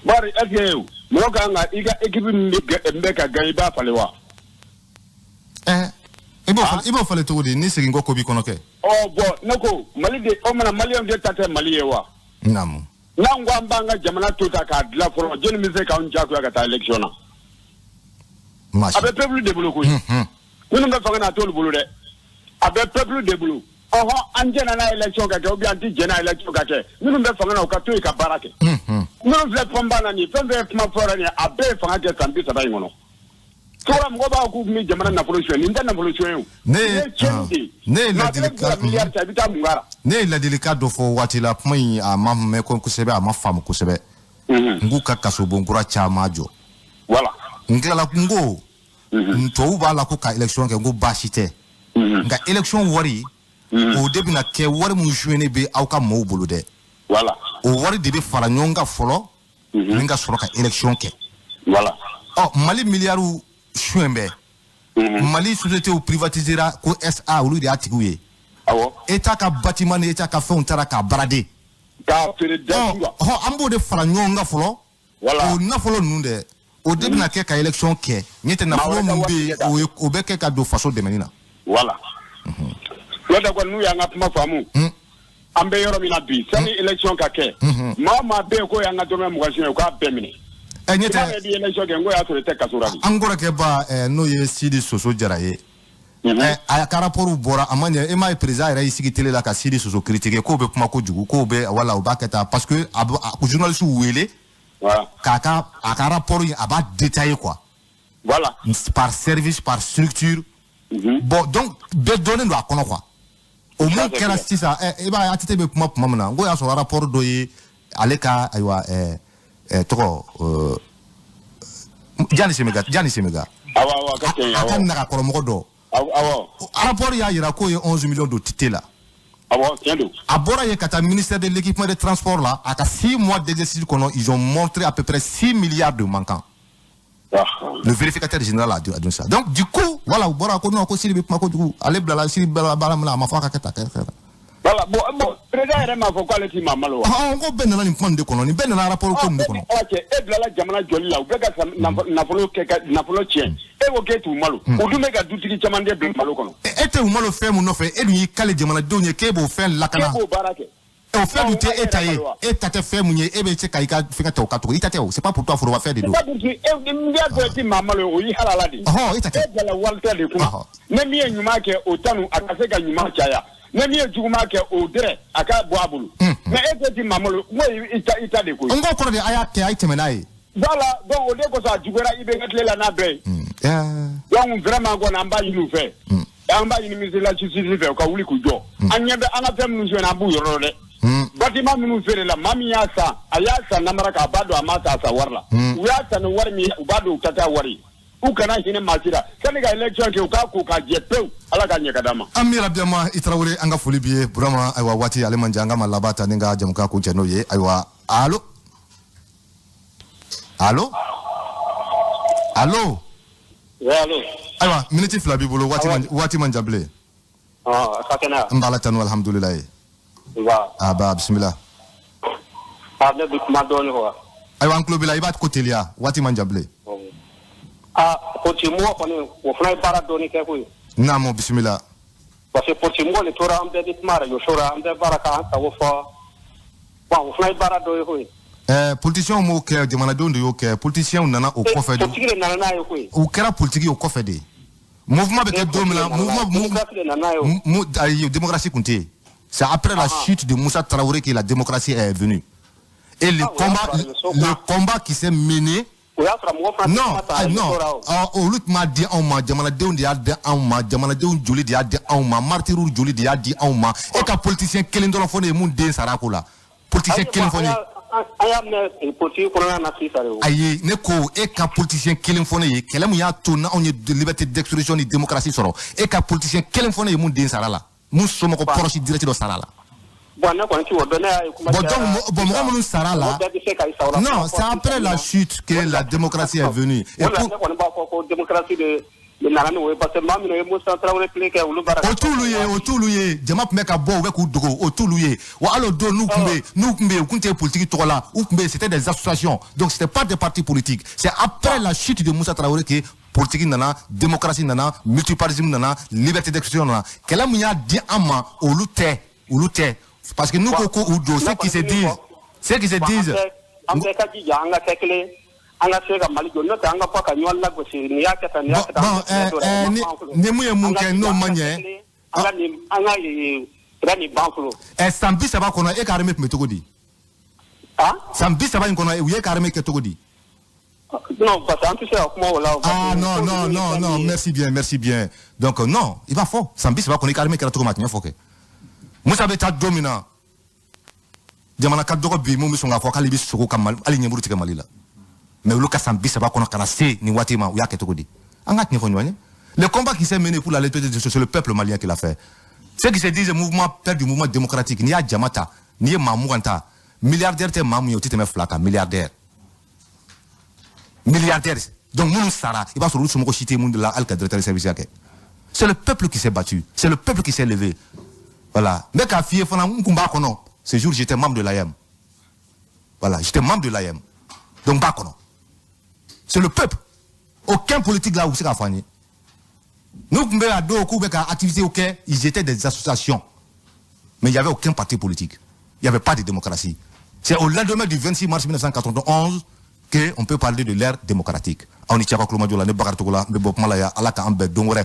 Speaker 4: Bari est ce que mɔgɔ kan ka i ka équipe min bɛ ka gagner i b'a falen wa?
Speaker 1: I b'o falen cogo di ni segin ko b'i kɔnɔ kɛ?
Speaker 4: Ɔ bon, ne ko Mali de, o mana Maliyɛnw de ta tɛ Mali ye wa?
Speaker 1: Naamu.
Speaker 4: N'an ko an b'an ka jamana to ta k'a dilan fɔlɔ, jɔnni bɛ se k'anw diyagoya ka taa élection na? A bɛ peuple de bolo koyi. Minnu bɛ fanga na a t'olu bolo dɛ. A bɛ peuple de bolo. Ɔhɔn, an jɛnna n'a élection ka kɛ ou bien an ti jɛn n'a élection ka kɛ. Minnu bɛ fanga na u ka to yen ka baara kɛ. Minnu filɛ fɛnba na nin ye, fɛn fɛn ye kuma fɔra nin ye, a bɛɛ ye fanga kɛ san 30 in kɔnɔ. Tora mɔgɔ b'a k'u bɛ jamana nafolo suɲɛ, nin tɛ nafolo suɲɛ o.
Speaker 1: Ne ye ladilikan
Speaker 4: i bɛ taa mun k'a la?
Speaker 1: Ne ye ladilikan dɔ fɔ waati la, kuma in a ma mɛn kosɛbɛ, a ma faamu kosɛbɛ. N k'u ka kasobon kura caman jɔ.
Speaker 4: Voilà.
Speaker 1: N tilala n ko tubabu b'a la ko ka élection kɛ, n ko baasi tɛ. Nka élection wari, o de bɛna kɛ wari min suɲɛnen bɛ aw ka mɔɔw bolo dɛ.
Speaker 4: Voilà.
Speaker 1: O wari de bɛ fara ɲɔgɔn kan fɔlɔ. Ni ka sɔrɔ ka élection kɛ.
Speaker 4: Voilà.
Speaker 1: Ɔ Mali miliyariw suɲɛ bɛ. Mali société privatisera ko SA olu de y'a tigiw ye.
Speaker 4: Awɔ.
Speaker 1: État ka bâtiment ni État ka fɛnw taara k'a barader.
Speaker 4: K'a feere datugu.
Speaker 1: Ɔ an b'o de fara ɲɔgɔn kan fɔlɔ.
Speaker 4: Voilà.
Speaker 1: O nafolo ninnu dɛ, o de bɛna kɛ ka élection kɛ. N'o tɛ nafolo min bɛ yen, o bɛ kɛ ka don faso dɛmɛni na.
Speaker 4: Voilà. N'o tɛ kɔni n'u y'an ka kuma faamu. An bɛ yɔrɔ min na bi, sani élection ka kɛ, maa o maa bɛ yen k'o y'an ka dɔrɔmɛ 20 suɲɛ, u k'a bɛɛ minɛ.
Speaker 1: Ɲɛ tɛ.
Speaker 4: I bɛ élection kɛ, n ko y'a sɔrɔ i tɛ kaso la bi.
Speaker 1: An kɔrɔkɛ ba n'o ye Sidi Soso Jara ye. A ka rapport bɔra, a ma ɲɛ, e m'a ye président yɛrɛ y'i sigi télé la ka Sidi Soso critiquer k'o bɛ kuma kojugu, k'o bɛ wala u b'a kɛ tan parce que a bɛ journaliste wele. K'a ka a ka rapport in a b'a détailler quoi.
Speaker 4: Voilà.
Speaker 1: Par service, par structure. Bon, donc bɛɛ dɔnnen don a kɔnɔ quoi. O mun kɛra sisan, i b'a ye ATT bɛ kuma min na, n ko y'a sɔrɔ rapport dɔ ye ale ka ayiwa tɔgɔ Jani Semega.
Speaker 4: Awɔ awɔ, ka tiɲɛ.
Speaker 1: A ka nagakɔrɔmɔgɔ dɔ.
Speaker 4: Awɔ.
Speaker 1: Rapport y'a yira k'o ye 11 millions don TT la.
Speaker 4: Awɔ, tiɲɛ don.
Speaker 1: A bɔra yen ka taa ministère de l'équipement et des transports la, a ka 6 mois d'exercice kɔnɔ, ils ont montré à peu près 6 milliards de manquants. Le vérificateur général a dit ça. Donc du coup, voilà, u bɔra ko non, ko Sidi bɛ kuma kojugu, ale bilala Sidi bilala baara min na, a ma fɔ a ka kɛ tan, kɛ tan.
Speaker 4: Voilà, bon, président yɛrɛ m'a fɔ k'ale t'i maa malo wa?
Speaker 1: Ɔn, ko bɛɛ nana nin kuma nin de kɔnɔ, nin bɛɛ nana rapport ko nin de kɔnɔ.
Speaker 4: Ala cɛ, e bilala jamana jɔli la, u bɛ ka nafolo kɛ ka nafolo tiɲɛ, e ko k'e t'u malo, u dun bɛ ka dutigi caman de bila malo kɔnɔ.
Speaker 1: E tɛ u malo fɛn mun nɔfɛ, e dun y'i kale jamanadenw ye k'e b'o fɛn lakana.
Speaker 4: E b'o baara kɛ.
Speaker 1: O fɛn dun tɛ e ta ye, e ta tɛ fɛn mun ye, e bɛ se ka i ka fɛngɛ ta o kan cogo di? I ta tɛ o, c'est pas pour toi, foroba fɛn de don.
Speaker 4: C'est pas pour toi, e n'i y'a dɔn i tɛ maa malo ye, o y'i halala de ye.
Speaker 1: Ɔhɔn, e ta tɛ.
Speaker 4: E bilala walitɔ de kunna. Ni min ye ɲuman kɛ, o tanu, a ka se ka ɲuman caya. Ni min ye juguman kɛ, o dɛrɛ, a ka bɔ a bolo. Mais e tɛ ti maa malo, n ko i ta de koyi.
Speaker 1: N ko kɔrɔ de, a y'a kɛ, a ye tɛmɛ n'a ye.
Speaker 4: Voilà, donc o de kosɔn a juguyara IBK tile la n'a bɛɛ ye. Donc vraiment kɔni an b'a ɲini u fɛ. An b'a ɲini ministre de la justice fɛ, u ka wuli k'u jɔ. An ɲɛ bɛ an ka fɛn minnu sonyɛna, an b'u yɔrɔ dɔn dɛ. Bâtiment minnu feere la, maa min y'a san, a y'a san namara kan, a b'a dɔn a m'a san a san wari la. U y'a san ni wari min ye, u b'a dɔn u ta t'a wari ye. U kana hinɛ maa si la. Sani ka élection kɛ, u k'a ko k'a jɛ pewu, Ala k'a ɲɛ ka d'an ma.
Speaker 1: An mi Rabiyama i Tarawele, an ka foli b'i ye. Burama, ayiwa waati ale man jan, an ka ma laban ta ni ka jamukan kuncɛ n'o ye. Ayiwa, allo? Allo? Allo?
Speaker 5: Oui, allo.
Speaker 1: Ayiwa, miniti 2 b'i bolo, waati man jan bilen.
Speaker 5: A ka kɛnɛ.
Speaker 1: N b'Ala tanu, alhamdulilayi.
Speaker 5: Nba.
Speaker 1: A ba, bisimila.
Speaker 5: A ne bɛ kuma dɔɔnin quoi.
Speaker 1: Ayiwa, an tulo b'i la, i b'a ko teliya, waati man jan bilen.
Speaker 5: Ah, politique mɔgɔ kɔni, o fana ye baara dɔɔnin kɛ koyi.
Speaker 1: Naamu, bisimila.
Speaker 5: Parce que politique mɔgɔ de tora an bɛɛ bɛ kuma radio so la, an bɛɛ baara k'an sago fɔ. Bon, o fana ye baara dɔ ye koyi.
Speaker 1: Politiciens m'o kɛ, jamanadenw de y'o kɛ. Politiciens nana o kɔfɛ de.
Speaker 5: Politique de nana n'a ye koyi.
Speaker 1: U kɛra politique o kɔfɛ de. Mouvement bɛ kɛ don min na, mouvement
Speaker 5: démocratie de nana n'a ye o.
Speaker 1: Ayi, démocratie kun tɛ yen. C'est après la chute de Moussa Traoré que la démocratie est venue. Et le combat qui s'est mené. Non, non, olu tun b'a di anw ma, jamanadenw de y'a di anw ma, jamanadenw joli de y'a di anw ma, martyrs joli de y'a di anw ma. E ka politicien kelen dɔrɔn fɔ ne ye mun den sara ko la. Politicien kelen fɔ ne ye.
Speaker 5: an y'a mɛn politique kɔnɔna na sisan de o.
Speaker 1: Ayi, ne ko e ka politicien kelen fɔ ne ye, kɛlɛ mun y'a to n'anw ye liberté d'expression ni démocratie sɔrɔ, e ka politicien kelen fɔ ne ye mun den sara la, mun somɔgɔ proche direct dɔ sara la.
Speaker 5: Bon, ne kɔni ti o dɔn, ne y'a ye kuma.
Speaker 1: Bon, donc, bon, mɔgɔ minnu sara la. Non, c'est après la chute que la démocratie est venue.
Speaker 5: Et pour ne kɔni b'a fɔ ko démocratie de nana ni o ye, parce que maa minnu ye Musa Tarawele tile kɛ, olu baara.
Speaker 1: O t'olu ye, o t'olu ye. Jama tun bɛ ka bɔ, u bɛ k'u dogo, o t'olu ye. Wa hali o don n'u tun bɛ, n'u tun bɛ yen, u tun tɛ politique tɔgɔ la, u tun bɛ yen, c'était des associations, donc c'était pas des partis politiques. C'est après la chute de Musa Tarawele que politique nana, démocratie nana, multipartisme nana, liberté d'expression nana. Kɛlɛ mun y'a di an ma, olu tɛ, olu tɛ. Parce que n'u ko ko u don, ceux qui se disent, ceux qui se disent.
Speaker 5: An bɛɛ ka jija, an ka kɛ kelen, an ka se ka Mali jɔ, n'o tɛ an ka bɔ ka ɲɔgɔn lagosi, nin y'a kɛ tan, nin y'a kɛ tan.
Speaker 1: Bon, ni mun ye mun kɛ n'o ma ɲɛ.
Speaker 5: An ka nin, an ka kɛlɛ nin ban fɔlɔ.
Speaker 1: San 30 kɔnɔ, e ka armée tun bɛ cogo di? San 30 in kɔnɔ, u ye ka armée kɛ cogo di?
Speaker 5: Non, parce que an tɛ se ka kuma o la.
Speaker 1: Ah non, non, non, non, merci bien, merci bien. Donc non, i b'a fɔ san 30 kɔnɔ, i ka armée kɛra cogo min, a tun ɲɛfɔ kɛ. Musa bɛ taa don min na, jamana ka dɔgɔ bi mun bɛ sɔn k'a fɔ k'ale bɛ sogo ka Mali, hali ɲɛmuru tigɛ Mali la. Mais olu ka san 30 kɔnɔ ka na se nin waati ma, u y'a kɛ cogo di? An ka tiɲɛ fɔ ɲɔgɔn ye. Le combat qui s'est mené pour la liberté, c'est le peuple malien qui l'a fait. Ceux qui se disent mouvement père du mouvement démocratique, n'i y'a jama ta, n'i ye maa 20 ta, milliardaire tɛ maa mun ye, o tɛ tɛmɛ fila kan, milliardaire. Milliardaire. Donc minnu sara, i b'a sɔrɔ olu somɔgɔw si tɛ mun de la hali ka directeur de service kɛ. C'est le peuple qui s'est battu, c'est le peuple qui s'est levé. Voilà. N bɛ k'a f'i ye fana, n kun b'a kɔnɔ. Ce jour, j'étais membre de l'AEEM. Voilà, j'étais membre de l'AEEM. Donc n b'a kɔnɔ. C'est le peuple. Aucun politique là où c'est k'a fɔ an ye. N'u tun bɛ a don k'u bɛ ka activité kɛ, ils étaient des associations. Mais il n'y avait aucun parti politique. Il n'y avait pas de démocratie. C'est au lendemain du 26 mars 1991 qu'on peut parler de l'ère démocratique. Aw ni cɛ ka kulomajɔ la, ne Bakari Togola, n bɛ bɔ kuma la yan. Ala k'an bɛn don wɛrɛ.